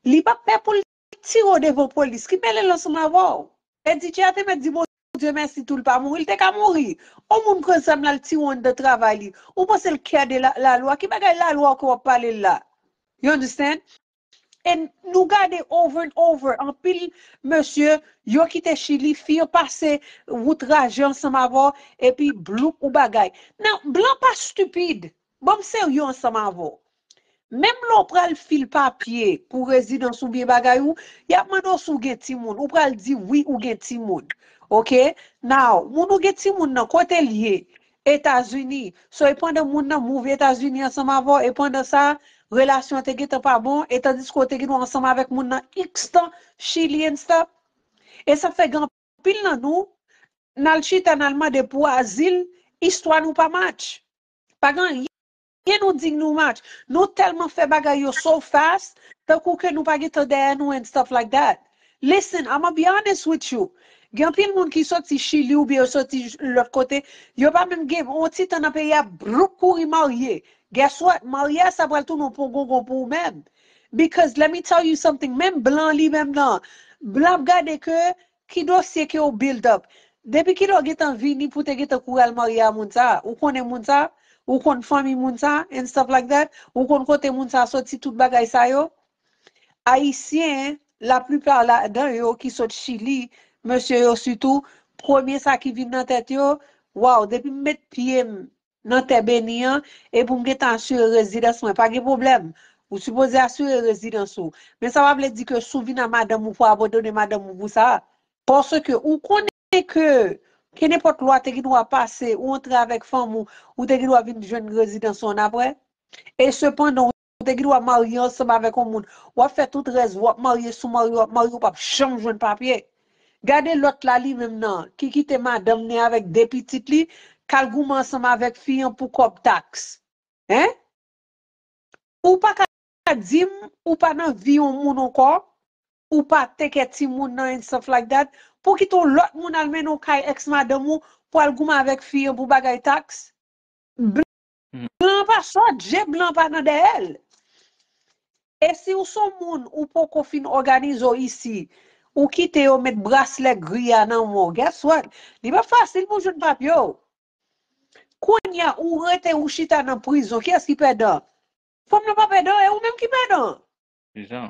li pa pè pou l tire w devan polis. Ki mele l ansanm avè w? E D J a te mèt di Bondye mèsi tou l pa mouri. L te ka mouri. On moun pran zam la, l tire w anndan travay li. Ou panse l kè de la, lalwa? Ki bagay lalwa ke w ap pale l la? You understand? And nou gade over and over, anpil mesye, yo kite Chili, fi yo pase wout raje ansanm avè w, epi bloup ou bagay. Nan, blan pa stipid. Ban m serye ansanm avè w. Menm lè w pral fil papye pou rezidans oubyen bagay ou, y ap mande w si w gen timoun. Ou pral di wi, ou gen timoun. Ok? Now, moun ou gen timoun nan, kote l ye? Etazini. So, e pandan moun nan move Etazini ansanm avè w, e pandan sa, relasyon an te gentan pa bon, e tandiske w te gen dwa ansanm avèk moun nan X tan, Chili and stuff. E sa fè gen anpil nan nou, n al chita, n al mande pou azil, istwa nou pa match. Pa gen anyen nou di nou match. Nou tèlman fè bagay yo so fast, tankou ke nou pa gen tan dèyè nou and stuff like that. Listen, I'ma be honest with you. Gen anpil moun ki soti Chili oubyen yo soti lòt kote, yo pa menm gen yon ti tan nan peyi a, bloup kouri marye. Guess what? Maryaj sa pral tounen yon pongongon pou ou menm. Because let me tell you something, menm blan li menm nan, blan ap gade ke ki dosye ke w build up. Depi kilè w gentan vini pou te gentan kouri al marye a moun sa? Ou konnen moun sa? Ou konn fanmi moun sa and stuff like that? Ou konn kote moun sa soti, tout bagay sa yo? Ayisyen, laplipa ladan yo ki sot Chili, mesye yo sitou, premye sa ki vin nan tèt yo, waw, depi m met pye m nan tè beni an, e pou m gentan asire rezidans mwen, pa gen pwoblèm. Ou sipoze asire rezidans ou. Men sa pa vle di ke si w vin a madanm ou pou abandone madanm ou pou sa. Paske ou konnen ke, ke nenpòt lwa te gen dwa pase, ou antre avèk fanm ou, ou te gen dwa vin jwenn rezidans ou annapre. E sepandan, ou te gen dwa marye ansanm avèk yon moun. W ap fè tout rès, w ap marye sou marye, w ap marye, ou p ap janm jwenn papye. Gade lòt la li menm nan, ki kite madanm ni avèk de pitit li, k al goumen ansanm avèk fi an pou kòb taks. Hein? Ou pa ka di m, ou pa nan vi yon moun ankò, ou pa teke timoun nan and stuff like that, pou kite yon lòt moun al mennen w kay èks madanm ou pou al goumen avèk fi an pou bagay taks? Blan pa sòt, je blan pa nan dèyè l. E si w se yon moun ou poko fin òganize w isi, ou kite yo met braslè gri a nan men w, guess what? Li p ap fasil pou w jwenn papye w. Kounye a, ou rete, ou chita nan prizon, kiyès ki pèdan? Fanm nan pa pèdan, e ou menm ki pèdan. Deja.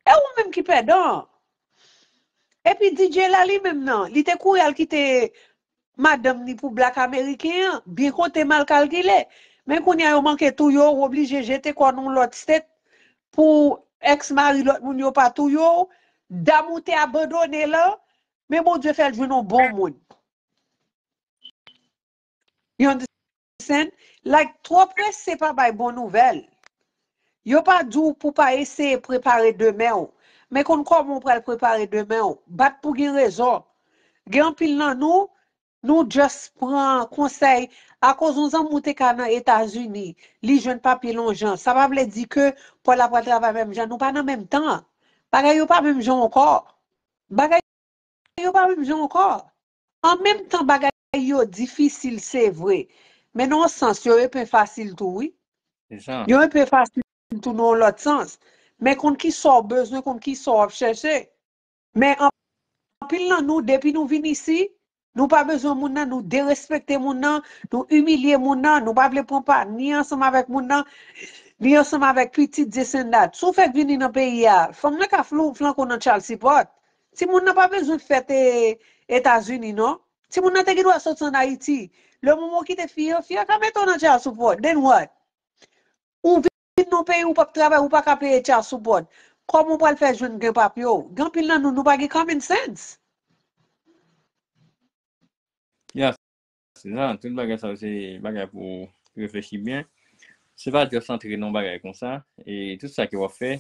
E ou menm ki pèdan. Epi D J la li menm nan, li te kouri al kite madanm ni pou blak ameriken an, byen konte mal kalkile. Men kounye a yo manke touye w, ou oblije jete kò nan yon lòt state pou èks mari lòt moun yo pa touye w. Dam ou te abandone lan, men Bondye fè l jwenn yon bon moun. You understand? Like, twò prese pa bay bon nouvèl. Yo pa di w pou pa eseye prepare demen w. Men konn kòman w pral prepare demen w. Bat pou gen rezon. Gen anpil nan nou, nou just pran konsèy akoz yon zanmi w te ka nan Etazini, li jwenn papye lonjan. Sa pa vle di ke pou l ap pral travay menm jan. Nou pa nan menm tan. Bagay yo pa menm jan ankò. Bagay yo pa menm jan ankò. An menm tan, bagay yo difisil, se vre. Men nan yon sans, yo enpe fasil tou, wi. Se sa. Yo enpe fasil tou nan yon lòt sans. Men konn ki sa w bezwen, konn ki sa w ap chèche. Men an- anpil nan nou, depi nou vin isi, nou pa bezwen moun nan, nou derespekte moun nan, nou imilye moun nan, nou pa vle pran pa ni ansanm avèk moun nan, ni ansanm avèk pitit, this and that. Si w fèk vini nan peyi a, fanm nan ka flou flanke w nan child support. Timoun nan pa bezwen fèt e- Etazini, non. Timoun nan te gen dwa soti ann Ayiti. Lè moman w kite fi an, fi an ka mete w nan child support. Then what? Ou vin nan peyi, ou p ap travay, ou pa ka peye child support. Kòman w pral fè jwenn gen papye w? Gen anpil nan nou, nou pa gen common sense. Ya, se sa, tout bagay sa yo se bagay pou reflechi byen. Se pa just antre nan bagay konsa. E tout sa ke w ap fè,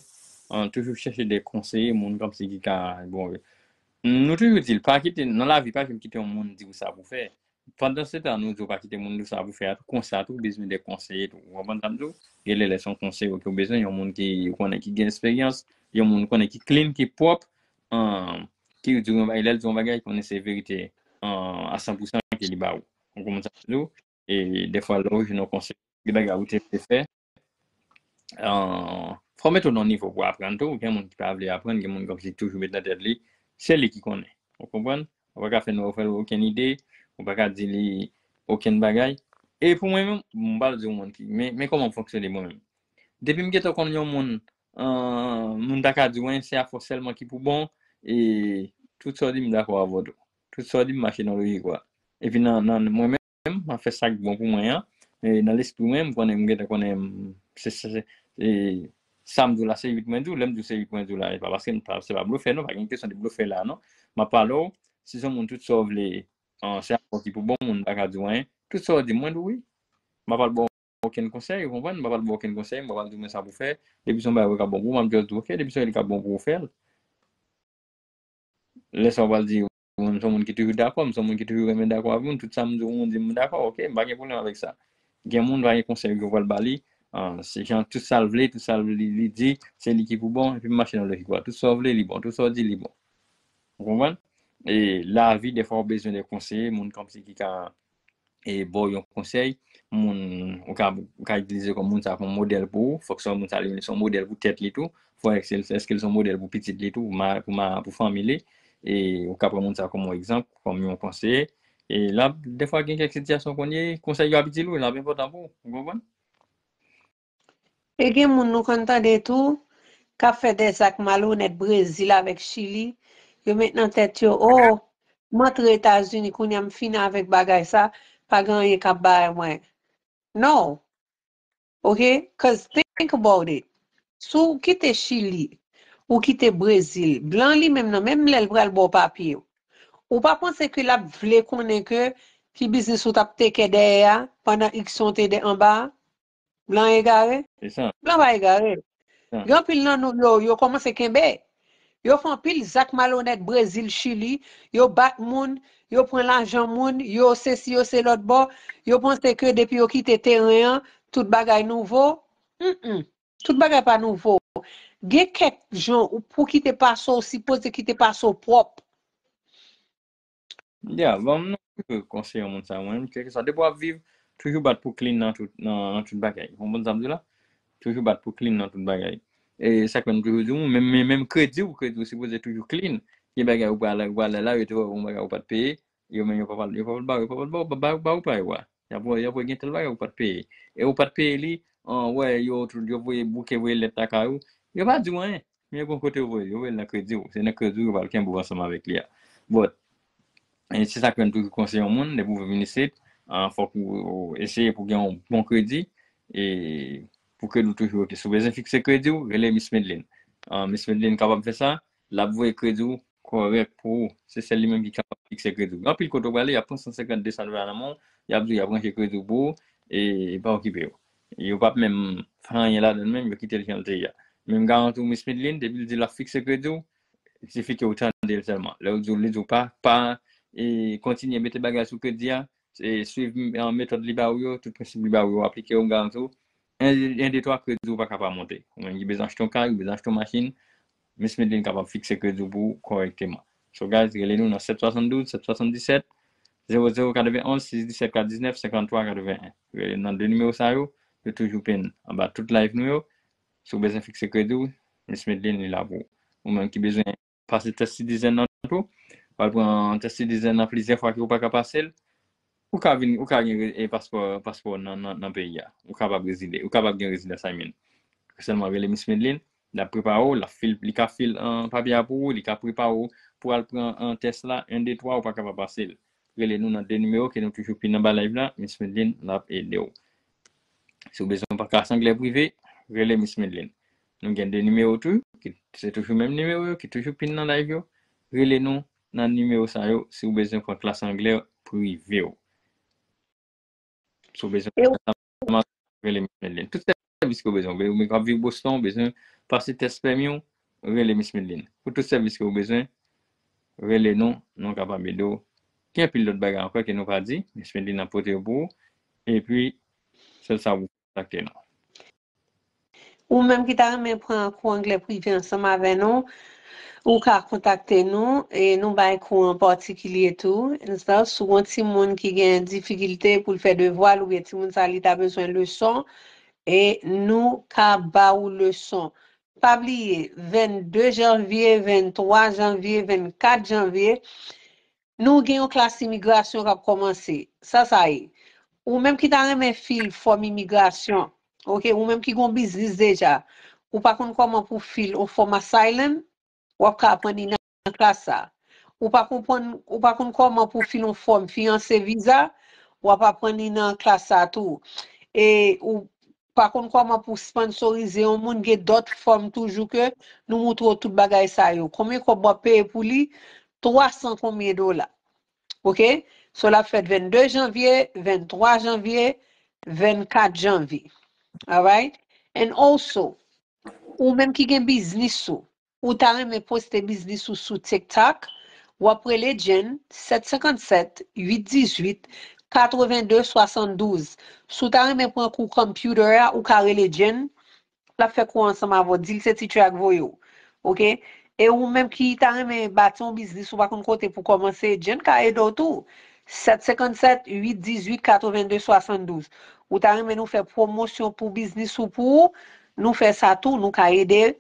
an, toujou chèche de konseye, moun kòmsi ki ka, bon, nou toujou di l, pa kite, nan lavi, pa janm kite yon moun di w sa pou fè. Pandan se tan, nou di w pa kite moun di w sa pou fè a, tou konsa, tou bezwen de konseye, tou. Ou konprann sa m di w? Gen lè, lè se yon konseye ke w bezwen, yon moun ki ou konnen ki gen esperyans, yon moun ou konnen ki clean, ki pwòp, an, ki di w yon bagay, lè l di w yon bagay, konnen se verite, an, a san pou san ke li ba ou. Ou konprann sa m di w? E defwa, lè w jwenn yon konseye, gen bagay ou te vle fè, an, fò w mete w nan nivo pou aprann tou. Gen moun ki pa vle aprann, gen moun kòmsi toujou met nan tèt li, se li ki konnen. Ou konprann? Ou pa ka fè nou ofè l okenn ide, ou pa ka di li okenn bagay. E pou mwen menm, m pral di w moun ki, men, men kòman m fonksyone mwen menm. Depi m gentan konn yon moun, an, moun ta ka di w anyen, se afè w sèlman ki pou bon, e tout sa w di m dakò avè w tou. Tout sa w di m mache nan lojik ou a. Epi nan, nan mwen menm, m ap fè sa k bon pou mwen an. E nan lespri mwen, m konnen, m gentan konnen, m, se, se, se, e, sa m di w la, se uit mwen di w. Lè m di w se uit mwen di w la, e pa paske m pa, se pa blofè, non, pa gen kesyon de blofè la, non. M ap pale w, si se yon moun tout sa w vle, an, se afè w ki pou bon, moun pa ka di w anyen. Tout sa w di m, mwen di w wi. M pa pral ba w okenn konsèy, ou konprann? M pa pral ba w okenn konsèy, m pa pral di w men sa pou fè. Depi se yon bagay ki ap bon pou ou, m ap just di w, ok, depi se li k ap bon pou ou, fè l. Lè sa w pral di, m se yon moun ki toujou dakò, m se yon moun ki toujou renmen dakò avèk moun, tout sa m di w, ou di m dakò, ok, m pa gen pwoblèm avèk sa. Gen moun pa gen konsèy yo pral ba li, an, se jan tout sa l vle, tout sa l, li, li di, se li ki pou bon, epi m mache nan lojik ou a. Tout sa w vle, li bon, tout sa w di, li bon. Ou konprann? E lavi, defwa, ou bezwen de konseye, moun kòmsi ki ka e ba w yon konsèy, moun, ou ka, ou ka itilize kòm moun sa kòm modèl pou ou, fòk se yon moun sa li menm li se yon modèl pou tèt li tou, fò èske, èske l se yon modèl pou pitit li tou, pou ma, pou ma, pou fanmi li, e ou ka pran moun sa kòm yon egzanp, kòm yon konseye, e l ap, defwa gen kèk sitiyasyon kounye, konsèy yo ap itil ou, l ap enpòtan pou ou, ou konprann? E gen moun nou konn tande tou, k ap fè de zak malonèt Brezil avèk Chili, yo met nan tèt yo, o, m antre Etazini, kounye a m fini avèk bagay sa, pa gen anyen k ap bay mwen. No. Ok? Cause think about it. Si w kite Chili, ou kite Brezil, blan li menm nan, menm lè l pral ba w papye, ou pa panse ke l ap vle konnen ke ki biznis ou t ap teke dèyè a pandan X tan w te de anba a? Blan egare? Se sa. Blan pa egare. Sa. Gen anpil nan nou yo, yo kòmanse kenbe. Yo fè anpil zak malonèt Brezil, Chili, yo bat moun, yo pran lajan moun, yo sesi, yo se lòt bò. Yo panse ke depi yo kite teren an, tout bagay nouvo. Mm-mm. Tout bagay pa nouvo. Gen kèk jan ou pou kite pase, ou sipoze kite pase w pwòp. Ya, bon, m nan konseye yon moun sa, mwen, kèlkeswa, depi w ap viv, toujou bat pou clean nan tout, nan, nan tout bagay. Ou konprann sa m di la? Toujou bat pou clean nan tout bagay. E sa k fè m toujou di w, menm, menm, menm kredi w, kredi w sipoze toujou clean. Gen bagay ou pral, ou pral la, yo te wè yon bagay ou pa t peye, yo menm yo pa pral, yo pa pral ba, yo pa pral ba, ba, ba, ba ou pa yo a. Y ap wè, y ap wè gen tèl bagay ou pa t peye. E ou pa t peye li, an, wè, yo, yo voye bouke, voye lèt lakay ou. Yo pa di w anyen. Men bon kote yo voye, yo voye l nan kredi w. Se nan kredi w yo pral kenbe w ansanm avèk li a. But, e se sa k fè m toujou konseye yon moun, depi w vin isit, ah, fòk ou, ou eseye pou gen yon bon kredi, e pou kredi w toujou oke. Si w bezwen fikse kredi w, rele Miss Medline. Ah, Miss Medline kapab fè sa, l ap voye kredi w kòrèk pou ou. Se sèl li menm ki kapab fikse kredi w. Anpil kote w prale, y ap pran san senkant, de san dola nan men w, y ap di w y ap ranche kredi w pou ou, e pa okipe yo. Yo p ap menm fè anyen ladan l menm, yo kite l jan l te ye a. Menm garanti w, Miss Medline, depi l di l ap fikse kredi w, sifi ke w tande l sèlman. Lè w di w, li di w pa, pa, e, kontinye mete bagay sou kredi a, e, swiv, e, metòd li ba ou yo, tout prensip li ba ou yo, aplike yo, m garanti w, en, en, de, twa, kredi w pa ka pa monte. Ou menm ki bezwen achte yon kay, ou bezwen achte yon machin, Miss Medline kapab fikse kredi w pou ou kòrèkteman. So, guys, rele nou nan sèt swasanndouz, sèt swasanndisèt, zewo zewo katrevenn onz, sis disèt kat diznèf, senkanntwa katrevenn en. Rele nan de nimewo sa yo, yo toujou pin anba tout live nou yo. Si w bezwen fikse kredi w, Miss Medline li la pou ou. Ou menm ki bezwen pase tès Citizen nan tou, w al pran tès Citizen nan plizyè fwa ke w pa ka pase l, ou ka vin, ou ka gen re- e paspò, paspò nan, nan, nan peyi a. Ou kapab rezide, ou kapab gen rezidans, I mean. Sèlman rele Miss Medline, l ap prepare w, l ap fil, li ka fil an papye a pou ou, li ka prepare w pou al pran an tès la, en, de, twa, ou pa ka pa pase l. Rele nou nan de nimewo ke nou toujou pin anba live la, Miss Medline, l ap ede w. Si w bezwen yon klas anglè prive, rele Miss Medline. Nou gen de nimewo tou, ki se toujou menm nimewo yo, ki toujou pin nan live yo. Rele nou nan nimewo sa yo si w bezwen pran klas anglè prive w. Si w bezwen E w- klas anglè, rele Miss Medline. Tout sèvis ke w bezwen, ou bezwen, ou bezwen viv Boston, ou bezwen pase tès pèmi w, rele Miss Medline. Pou tout sèvis ke w bezwen, rele nou, nou kapab ede w. Gen anpil lòt bagay ankò ke nou pa di, Miss Medline ap pote yo pou ou. Epi, sèl sa pou kontakte nou. Ou menm ki ta renmen pran kou anglè prive ansanm avè nou, ou ka kontakte nou e nou bay kou an patikilye tou. Nan sans, si w gen yon timoun ki gen difikilte pou l fè devwa l oubyen timoun sa li ta bezwen leson, e nou ka ba ou leson. Pa bliye, vennde janvye, venntwa janvye, vennkat janvye, nou gen yon klas imigrasyon k ap kòmanse. Sa sa ye. Ou menm ki ta renmen fil fòm imigrasyon, oke, ou menm ki gen yon biznis deja, ou pa konn kòman pou fil yon fòm asylum, w ap ka aprann li nan klas sa. Ou pa konprann, ou pa konn kòman pou fil yon fòm fiyanse viza, w ap aprann li nan klas sa tou. E ou pa konn kòman pou sponsorize yon moun, gen dòt fòm toujou ke nou moutre w tout bagay sa yo. Konbyen kòb w ap peye pou li? Twa san konbyen dola. Oke? So, l ap fèt vennde janvye, venntwa janvye, vennkat janvye. Alright? And also, ou menm ki gen biznis ou, ou ta renmen poste biznis ou sou TikTok, w ap rele Jen sèt senkannsèt, uit dizuit, katrevenndeswasanndouz. Si w ta renmen pran kou computer a, ou ka rele Jen, l ap fè kou ansanm avè w, di l se Teacher ak voye w. Oke? E ou menm ki ta renmen bati yon biznis, ou pa konn kote pou kòmanse, Jen ka ede w tou. Sèt senkannsèt, uit dizuit, katrevenndeswasanndouz. Ou ta renmen nou fè pwomosyon pou biznis ou pou ou, nou fè sa tou, nou ka ede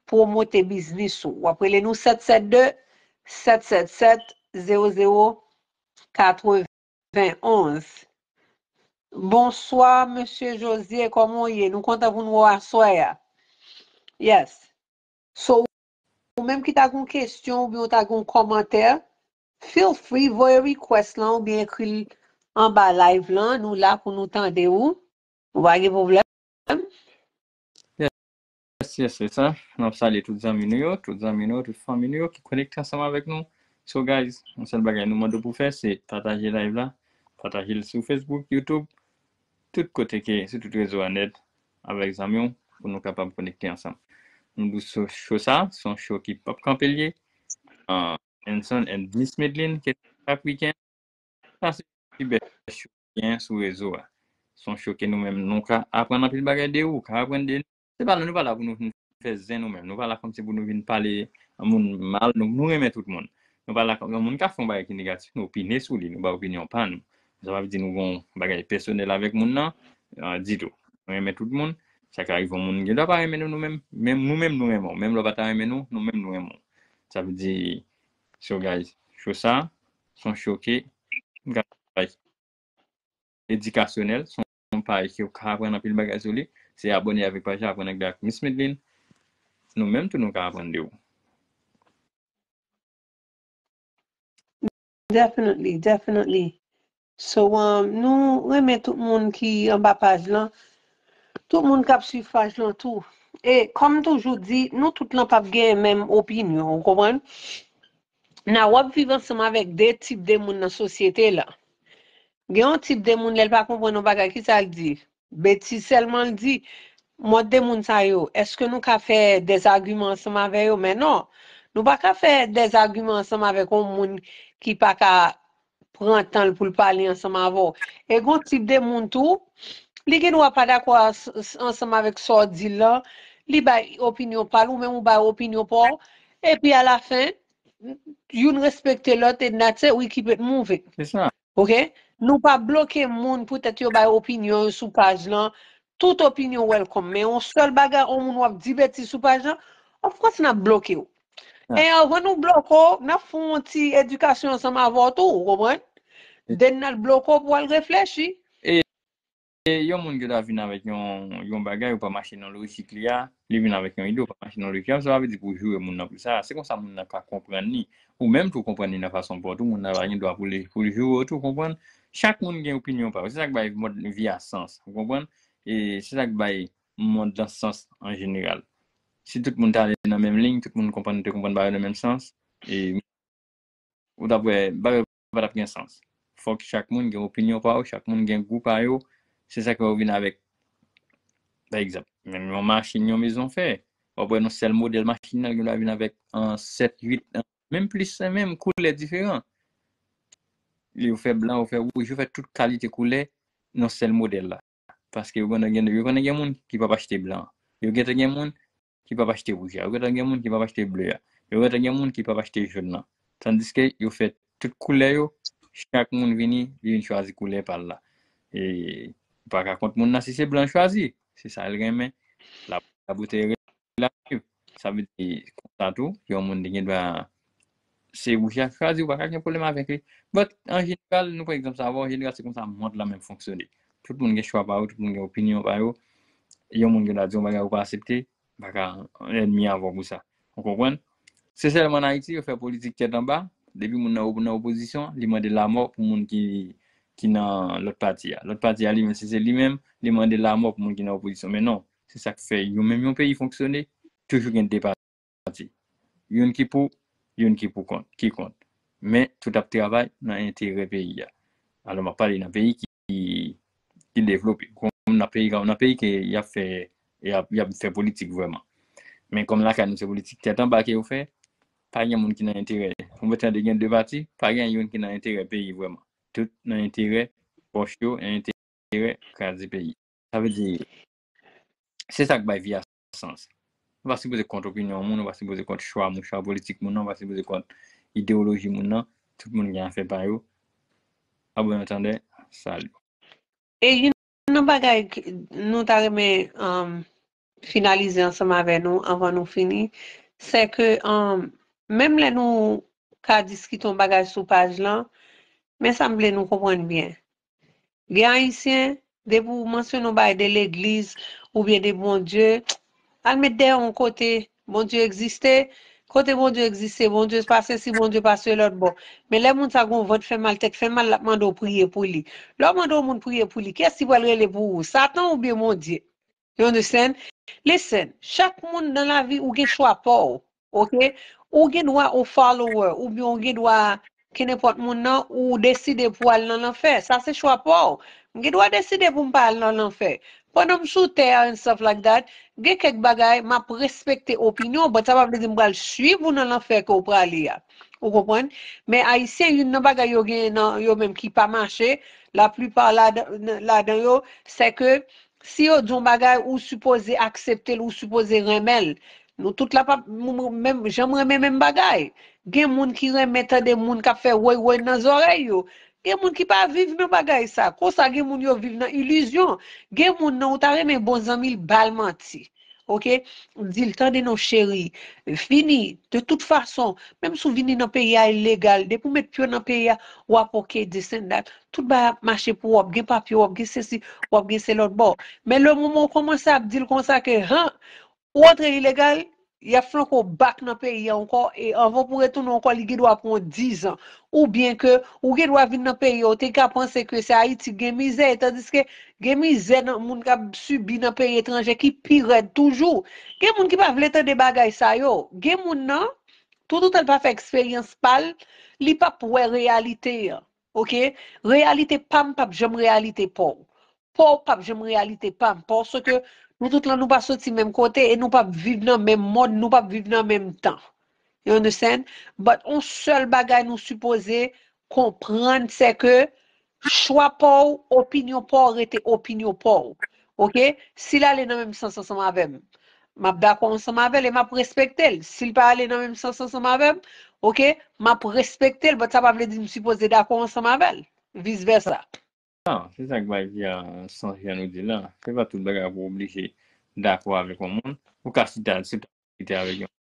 pwomote biznis ou. W ap rele nou sèt sèt de, sèt sèt sèt, zewo zewo katrevenn onz. Bonswa, mesye José, kòman w ye? Nou kontan pou nou wè w aswè a. Yes. So, ou menm ki ta gen yon kesyon oubyen ou ta gen yon kòmantè, feel free, voye request lan oubyen ekri l anba live lan, nou la pou nou tande ou. Ou pa gen pwoblèm. Yes, yes, se sa. N ap salye tout zanmi nou yo, tout zanmi nou yo, tout fanmi nou yo ki konekte ansanm avèk nou. So guys, yon sèl bagay nou mande w pou fè, se pataje live la, pataje l sou Facebook, YouTube, tout kote ke, sou tout rezo a nèt, avèk zanmi w, pou nou kapab konekte ansanm. Nou di w show sa, se yon show ki p ap kanpe l ye. Anson and Miss Medline, ke chak wikenn, sa se pi bèl show ki gen sou rezo a. Se yon show ke nou menm, nou ka aprann anpil bagay de ou, ou ka aprann de nou. Se pa, nou pa la pou nou vin fè zen nou menm. Nou pa la kòmsi pou nou vin pale moun mal. Nou, nou renmen tout moun. Nou pa la kòm yon moun ka fè yon bagay ki negatif, nou opine sou li, nou ba opinyon pa nou. Sa pa vle di nou gon bagay pèsonèl avèk moun nan, ah, ditou. Nou renmen tout moun. Sa ka rive yon moun gen dwa pa renmen nou, nou menm, menm nou menm nou renmen w. Menm lè w pa ta renmen nou, nou menm nou renmen w. Sa vle di, so guys, show sa, se yon show ke m ka bay edikasyonèl, se yon paj ke w ka aprann anpil bagay sou li. Se abòne avèk paj la, aprann anglè ak Miss Medline. Nou menm tou nou ka aprann de ou. Definitely, definitely. So, um, nou renmen tout moun ki anba paj lan, tout moun k ap swiv paj lan tou. E kòm toujou di, nou tout lan p ap gen menm opinyon, ou konprann? Nan w ap viv ansanm avèk de tip de moun nan sosyete la. Gen yon tip de moun, lè l pa konprann yon bagay, kisa l di? Betiz sèlman l di. Mòd de moun sa yo, èske nou ka fè dèzagiman ansanm avè yo? Men non, nou pa ka fè dèzagiman ansanm avèk yon moun ki pa ka pran tan l pou l pale ansanm avè w. E gon tip de moun tou, li gen dwa pa dakò as- ansanm avèk sa w di l lan, li bay opinyon pa l, ou menm ou bay opinyon pa w, epi alafen, youn respekte lòt, and that's it, we keep it moving. Se sa. Ok? Nou pa bloke moun poutèt yo bay opinyon yo sou paj lan. Tout opinyon welcome. Men yon sèl bagay, yon moun w ap di betiz sou paj lan, of course n ap bloke w. Ah. E anvan nou bloke w, n ap fè yon ti edikasyon ansanm avè w tou, ou konprann? E- Then n al bloke w pou w al reflechi. E yon moun ki ta vin avèk yon, yon bagay ou pa mache nan lojik li a, li vin avèk yon ide ou pa mache nan lojik li a, sa pa vle di pou w joure moun nan pou sa. Se konsa moun nan ka konprann li. Ou menm tou konprann li nan fason pa w tou, moun nan pa gen dwa pou li, pou li joure w tou, konprann? Chak moun gen opinyon pa yo. Se sa k bay mòd vi a sans, ou konprann? E se sa k bay mond lan sans an jeneral. Si tout moun ta ale nan menm liy, tout moun konprann, te konprann bagay nan menm sans, e ou t ap wè, bagay pa t ap gen sans. Fòk chak moun gen opinyon pa yo, chak moun gen gou pa yo. Se sa k fè yo vin avèk, pa egzanp, menm yon machin, yon mezon fè. W ap wè yon sèl modèl machin nan, gen dwa vin avèk an sèt, uit, an, menm plis, menm koulè diferan. Yo fè blan, yo fè wouj, yo fè tout kalite koulè nan sèl modèl la. Paske yo konnen gen, yo konnen gen moun ki p ap achte blan an. Yo gentan gen moun ki p ap achte wouj la. Yo gentan gen moun ki p ap achte ble a. Yo gentan gen moun ki p ap achte jòn nan. Tandiske yo fè tout koulè yo, chak moun vini, li vin chwazi koulè pa l la. E ou pa ka kont moun nan si se blan l chwazi. Se sa l renmen. La, la bote relatif. Sa vle di konsa tou, yon moun li gen dwa se wouj la chwazi, ou pa ka gen pwoblèm avèk li. But, an jeneral, nou pran egzanp sa avè w, an jeneral, se konsa mond lan menm fonksyone. Tout moun gen chwa pa yo, tout moun gen opinyon pa yo. Yon moun gen dwa di yon bagay ou pa aksepte, pa ka ènmi avè w pou sa. Ou konprann? Se sèlman an Ayiti, yo fè politik tèt anba, depi moun nan, nan opozisyon, li mande lamò pou moun ki, ki nan lòt pati a. Lòt pati a, li menm, si se li menm, li mande lamò pou moun ki nan opozisyon. Men non, se sa k fè yon menm yon peyi fonksyone, toujou gen de pati. Youn ki pou, youn ki pou kont, ki kont. Men tout ap travay nan enterè peyi a. Alò, m ap pale nan peyi ki, ki devlope. Kòm nan peyi, nan peyi ke y ap fè, y ap, y ap fè politik vrèman. Men kòm lakay nou se politik tèt anba ke yo fè, pa gen moun ki nan enterè. Ou mèt tande gen de pati, pa gen youn ki nan enterè peyi vrèman. Tout nan enterè pòch yo, enterè kraze peyi. Sa vle di, se sa k bay vi a sans. Ou pa sipoze kont opinyon moun, ou pa sipoze kont chwa moun, chwa politik moun nan, ou pa sipoze kont ideyoloji moun nan. Tout moun gen afè pa yo. A bon antandè, salut. E youn nan bagay ke nou ta renmen um, finalize ansanm avè nou anvan nou fini, se ke um, menm lè nou ka diskite yon bagay sou paj lan, men sa m vle nou konprann byen. Gen Ayisyen, depi w mansyone yon bagay de legliz oubyen de Bondye, al met dèyè yon kote, Bondye egziste, Kote Bondye egziste, Bondye pase si Bondye pase lòt bò. Men lè moun sa gon vant fè mal, tèt fè mal, l ap mande w priye pou li. Lè w mande yon moun priye pou li, kiyès ki pral rele pou ou? Satan oubyen Bondye? You understand? Listen, chak moun nan lavi ou gen chwa pa w, ok? Ou gen dwa ou follower, oubyen ou gen dwa kenenpòt moun nan, ou deside pou al nan lanfè. Sa se chwa pa w. M gen dwa deside pou m pa al nan lanfè. Pandan m sou tè a and stuff like that, gen kèk bagay, m ap respekte opinyon, but sa pa vle di m pral swiv ou nan lanfè ke w prale a. Ou konprann? Men Ayisyen, youn nan bagay yo gen nan yo menm ki pa mache, laplipa ladan, ladan yo, se ke si yo di yon bagay, ou sipoze aksepte l, ou sipoze renmen l. Nou tout la pa menm jan m renmen menm bagay. Gen moun ki renmen tande moun k ap fè woy woy nan zòrèy yo. Gen moun ki pa viv nan bagay sa. Konsa gen moun yo viv nan ilizyon. Gen moun nan ou ta renmen bon zanmi l ba l manti. Ok? Di l tande non cheri. Vini. De tout fason, menm si w vini nan peyi a ilegal, depi w met pye w nan peyi a, w ap ok, this and that. Tout bagay ap mache pou w, w ap gen papye, w ap gen sesi, w ap gen se lòt bò. Men le moman w kòmanse ap di l konsa ke, han, ou antre ilegal, y ap flanke w back nan peyi a ankò, e anvan pou retounen ankò, li gen dwa pran w dizan. Oubyen ke ou gen dwa vin nan peyi a, ou te ka panse ke se Ayiti gen mizè, tandiske gen mizè nan moun k ap sibi nan peyi etranje ki pi rèd toujou. Gen moun ki pa vle tande bagay sa yo. Gen moun nan, toutoutan l pa fè eksperyans pa l, li p ap wè reyalite an. Ok? Reyalite pa m p ap janm reyalite pa w. Pa w p ap janm reyalite pa m. Paske nou tout lan nou pa soti menm kote e nou p ap viv nan menm mond, nou p ap viv nan menm tan. You understand? But on sèl bagay nou sipoze konprann se ke chwa pa w, opinyon pa w rete opinyon pa w. Ok? Si l ale nan menm sans ansanm avè m, m ap dakò ansanm avè l e m ap respekte l. Si l pa ale nan menm sans ansanm avè m, ok, m ap respekte l, but sa pa vle di m sipoze dakò ansanm avè l. Vis vèsa. Ah, se sa k bay vi a sans jan nou di la. Se pa tout bagay pou w oblije dakò avèk yon moun. Ou ka chita, chita chita avèk yon.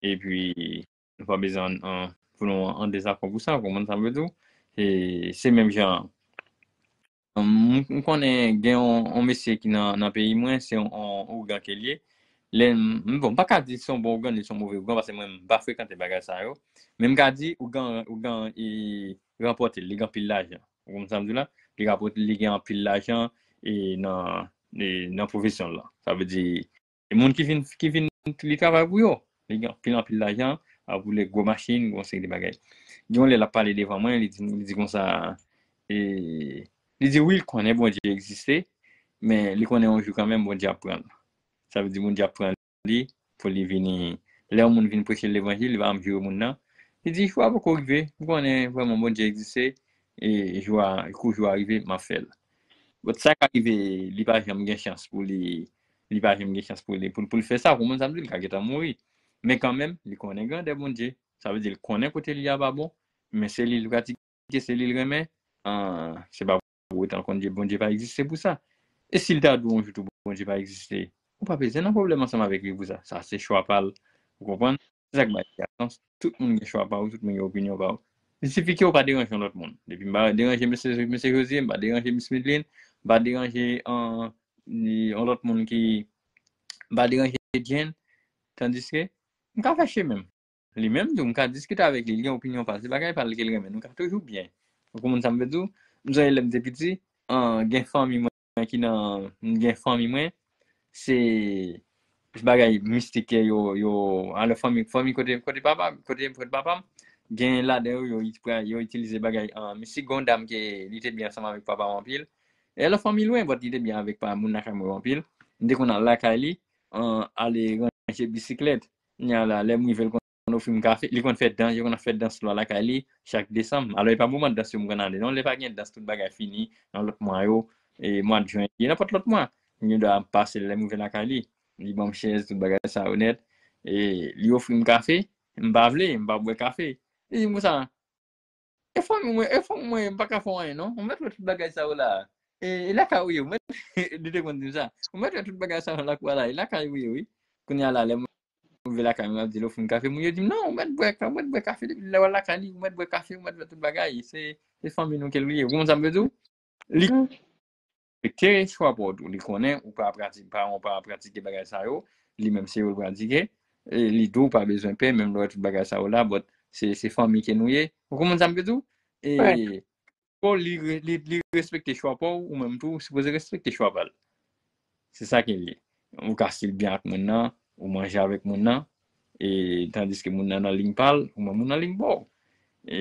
Epi, nou pa bezwen an, pou nou an dezakò pou sa, ou konprann sa m vle di w? E se menm jan, m, m konnen gen yon, yon mesye ki nan, nan peyi mwen, se yon, yon ougan ke l ye. Lè m, m, bon, m pa ka di se yon bon ougan, li se yon move ougan, paske mwen, m pa frekante bagay sa yo. Men m ka di, ougan, ougan, e, ranpòte l, li gen anpil lajan. Ou konprann sa m di w la? Li rapòte, li gen anpil lajan e nan, e nan pwofesyon l lan. Sa vle di, e moun ki vin, ki vin li travay pou yo. Li gen anpil, anpil lajan, ap woule gwo machin, gwo seri de bagay. Gen yon lè l ap pale devan mwen, li di, li di konsa, e, li di wi, l konnen Bondye egziste, men li konnen yon jou kanmenm Bondye ap pran l. Sa vle di Bondye ap pran li pou li vini. Lè yon moun vin preche l levanjil, li pa janm joure moun nan. Li di jou a poko rive, m konnen vrèman Bondye egziste, e jou a, kou jou a rive, m ap fè l. But sa ka rive, li pa janm gen chans pou li, li pa janm gen chans pou li, pou, pou l fè sa, pou moun sa m di, li ka gentan mouri. Men kanmenm, li konnen grandè Bondye. Sa vle di, li konnen kote li a pa bon, men se li l pratike, se li l renmen. Ah, se pa pou otan Bondye, Bondye pa egziste pou sa. E si l ta di w yon jou tou Bondye pa egziste, ou pa bezwen nan pwoblèm ansanm avèk li pou sa. Sa se chwa pa l. Ou konprann? Se sa k bay li a sans. Tout moun gen chwa pa yo, tout moun gen opinyon pa yo. Li sifi ke w pa deranje yon lòt moun. Depi m pa deranje mesye, mesye Jozye, m pa deranje Miss Midlin, m pa deranje an, yon lòt moun ki, m pa deranje Jane, tandiske m ka fache menm. Li menm tou, m ka diskite avèk li, li gen opinyon pa l, se bagay pa l ke l renmen, nou ka toujou byen. Ou konprann sa m vle di w? M sonje lè m te piti, an, gen fanmi mwen ki nan, m gen fanmi mwen, se bagay mistik ke yo, yo, alò fanmi, fanmi kote, kote papa, kote, kote papa m, gen ladan yo, yo, yo itilize bagay, an, mistik, gen yon dam ke li te byen ansanm avèk papa m anpil. E alò fanmi lwen, but li te byen avèk pa moun lakay mwen anpil. M te konn al lakay li, an, ale ranje bisiklèt. Kounye a la, lè m rive, l konn ofri m kafe. Li konn fè dans, yo konn ap fè dans lwa lakay li chak desanm. Alò, e pa moman dans yo m konn ale, non. Lè pa gen dans, tout bagay fini, nan lòt mwa yo, e mwa jen, e nenpòt lòt mwa. M gen dwa pase lè m rive lakay li. Li ban m chèz, tout bagay sa yo nèt. E li ofri m kafe, m pa vle, m pa bwè kafe. Li di m konsa, E fanmi mwen, e fanmi mwen, m pa ka fè w anyen non. Ou mèt wè tout bagay sa yo la. E, e lakay ou ye, ou mèt, li te konn di m sa. Ou mèt wè tout bagay sa yo lakou a la, e lakay ou ye wi. Kounye a la, lè m rive lakay mwen, m ap di l ofri m kafe, moun yo di m non, ou mèt bwè, ou mèt bwè kafe, depi lè w al lakay li, ou mèt bwè kafe, ou mèt wè tout bagay. Se, se fanmi nou ke l ye. Ou konprann sa m vle di w? Li respekte chwa pa w tou. Li konnen ou pa pratike, paran w pa pratike bagay sa yo. Li menm se yo l pratike. E li di w pa bezwen pè, menm lè w wè tout bagay sa yo la, but se, se fanmi ke nou ye. Ou konprann sa m vle di w? E, bon, li, re- li, li respekte chwa pa w, ou menm tou, ou sipoze respekte chwa pa l. Se sa ke l ye. Ou ka still byen ak moun nan, ou manje avèk moun nan, e tandiske moun nan nan liy pa l, ou menm ou nan liy pa w. E,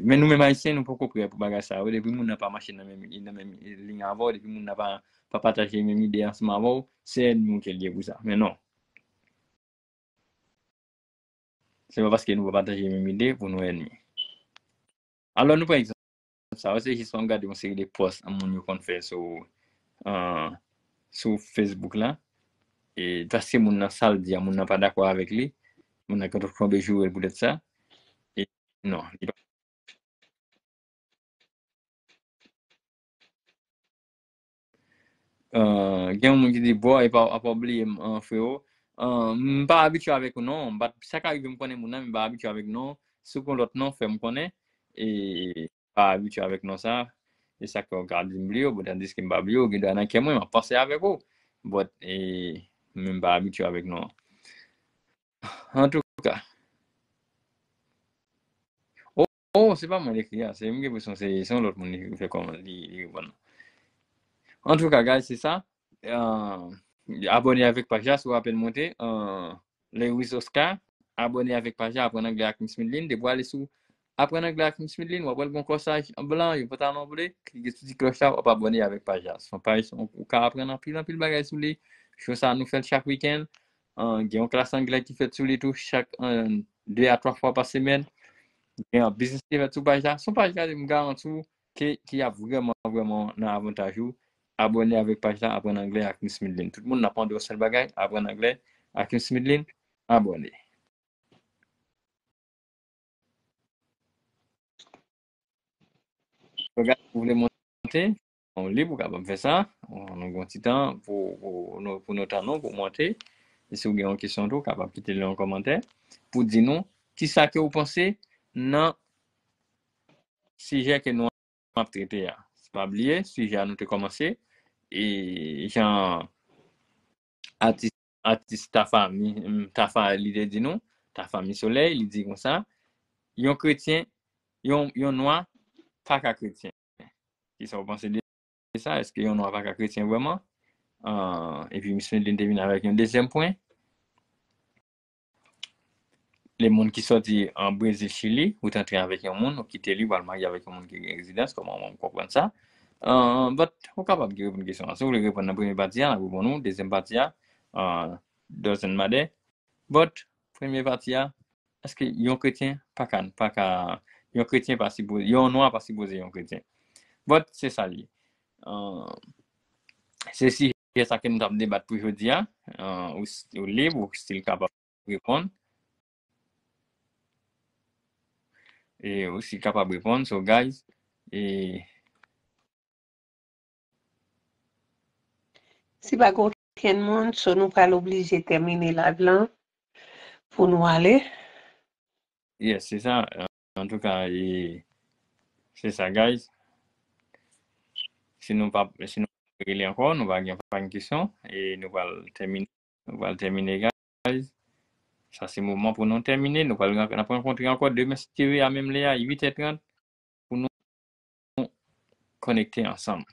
men nou menm Ayisyen, nou poko prè pou bagay sa yo. Depi moun nan pa mache nan menm, nan menm liy avè w, depi moun nan pa, pa pataje menm ide ansanm avè w, se ènmi w ke l ye pou sa. Men non. Se pa paske nou pa pataje menm ide pou nou ènmi. Alò, nou pran egzanp sa yo, se jis pa m gade yon seri de pòs moun yo konn fè sou, ah, sou Facebook la. E paske moun nan sa l di a, moun nan pa dakò avèk li, moun nan konn tonbe joure l poutèt sa. E non, li pa Ah, gen yon moun ki di, bro, e pa, pa bliye m, ah, freo. Ah, m pa abitye avèk ou non. M pa, sa ka rive m konnen moun nan, men m pa abitye avèk non. Si w gen lòt non, fè m konnen. E m pa abitye avèk non sa. E sa k fè w ka di m bliye w, bon, tandiske m pa bliye w, gen dwa nan kè mwen, m ap panse avèk ou. But, e, men m pa abitye avèk non. Antouka. Oh, oh, se pa mwen l ekri a, se m gen enpresyon se, se yon lòt moun li fè kòman li, li reponn. Antouka, guys, se sa. Ah, abòne avèk paj la si w apèn monte. Ah, Lewis Oscar, abòne avèk paj la, Aprann Anglè ak Miss Midline. Depi w ale sou Aprann Anglè ak Miss Midline, w ap wè l gen yon kòsaj an blan, yon pantalon ble, klike sou ti klòch la, w ap abòne avèk paj la. Se yon paj, ou, ou ka aprann anpil, anpil bagay sou li. Show sa, nou fè l chak wikenn. Ah, gen yon klas anglè ki fèt sou li tou, chak, ah, de a twa fwa pa semèn. Gen yon biznis ki fèt sou paj la. Se yon paj la, m garanti w, ke, ki ap vrèman, vrèman nan avantaj ou. Abòne avèk paj la, Aprann Anglè ak Miss Midline. Tout moun n ap mande yon sèl bagay, Aprann Anglè ak Miss Midline, abòne. Regarde, si w vle monte, ou lib, ou kapab fè sa. Nou gen yon ti tan pou, pou, nou, pou nou tann ou, pou monte. E si w gen yon kesyon tou, ou kapab kite l nan kòmantè pou di nou kisa ke w panse nan sijè ke nou ap trete a. Pa bliye, sijè a nou te kòmanse, e jan atis, atis Tafa, mi- Tafa li te di nou, Tafa Mi Solèy, li di konsa, yon kretyen, yon, yon nwa pa ka kretyen. Kisa w panse de sa? Èske yon nwa pa ka kretyen vrèman? Ah, epi Miss Midline te vin avèk yon dezyèm pwen. Le moun ki sòti an Brezil, Chili, ou t antre avèk yon moun, ou kite li, ou al marye avèk yon moun ki gen rezidans, kòman w konprann sa? Ah, but, ou kapab ki reponn kesyon an. Si w vle reponn nan premye pati a, n ap reponn ou. Dezyèm pati a, ah, doesn't matter. But, premye pati a, èske yon kretyen pa ka, pa ka, yon kretyen pa sipoze, yon nwa pa sipoze yon kretyen? But, se sa l ye. Ah, se sijè sa ke nou t ap debat pou jodi a. Ah, ou, s- ou lib, ou still kapab reponn. E ou si kapab reponn, so guys, e Si pa gen okenn moun, so nou pral oblije tèmine live lan pou nou ale. Yes, se sa. Antouka, e, se sa, guys. Si nou pa, si nou pa rele ankò, nou pa gen, pa gen kesyon, e nou pral tèmine, nou pral tèmine, guys. Sa se moman pou nou tèmine. Nou pral ran- n ap rankontre ankò demen, si Dye vle, a menm lè a, uit è trant, pou nou konekte ansanm.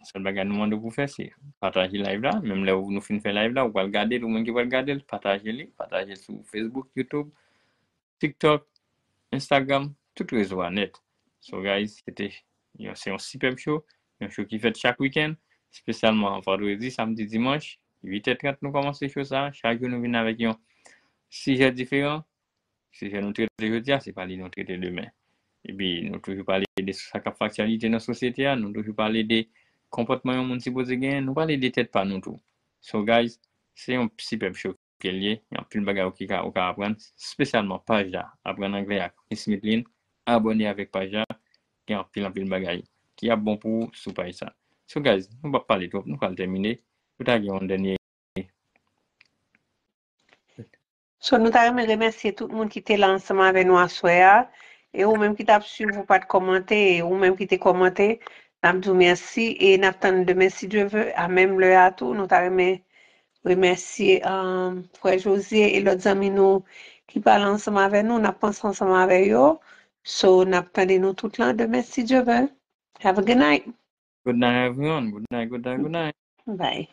Sèl bagay nou mande w pou fè, se pataje live la. Menm lè ou- nou fin fè live la, ou pral gade l, ou menm ki pral gade l, pataje li, pataje l sou Facebook, YouTube, TikTok, Instagram, tout rezo a nèt. So, guys, se te yon, se yon sipèb show, yon show ki fèt chak wikenn, espesyalman vandredi, samdi, dimanch, uit è trant nou kòmanse show sa. Chak jou nou vin avèk yon sijè diferan. Sijè nou trete jodi a, se pa li nou trete demen. Epi, nou toujou pale de sa k ap fè aktyalite nan sosyete a, nou toujou pale de konpòtman yon moun sipoze genyen, nou pale de tèt pa nou tou. So, guys, se yon sipèb show ke l ye, gen anpil bagay ou ki ka, ou ka aprann, espesyalman paj la, Aprann Anglè ak Miss Midline, abòne avèk paj la, gen anpil, anpil bagay ki ap bon pou ou sou paj sa. So, guys, nou p ap pale twòp, nou pral tèmine. Ou ta gen yon dènye So, nou ta renmen remèsye tout moun ki te la ansanm avè nou aswè a. E ou menm ki t ap swiv, ou pa t kòmante, e ou menm ki te kòmante, n ap di w mèsi e n ap tann demen, si Dye vle, a menm lè a tou. Nou ta renmen remèsye um, frè José e lòt zanmi nou ki pale ansanm avè nou. N ap panse ansanm avè yo. So, n ap tande nou tout lan demen, si Dye vle. Have a good night. Good night, everyone. Good night, good night, good night. Bye.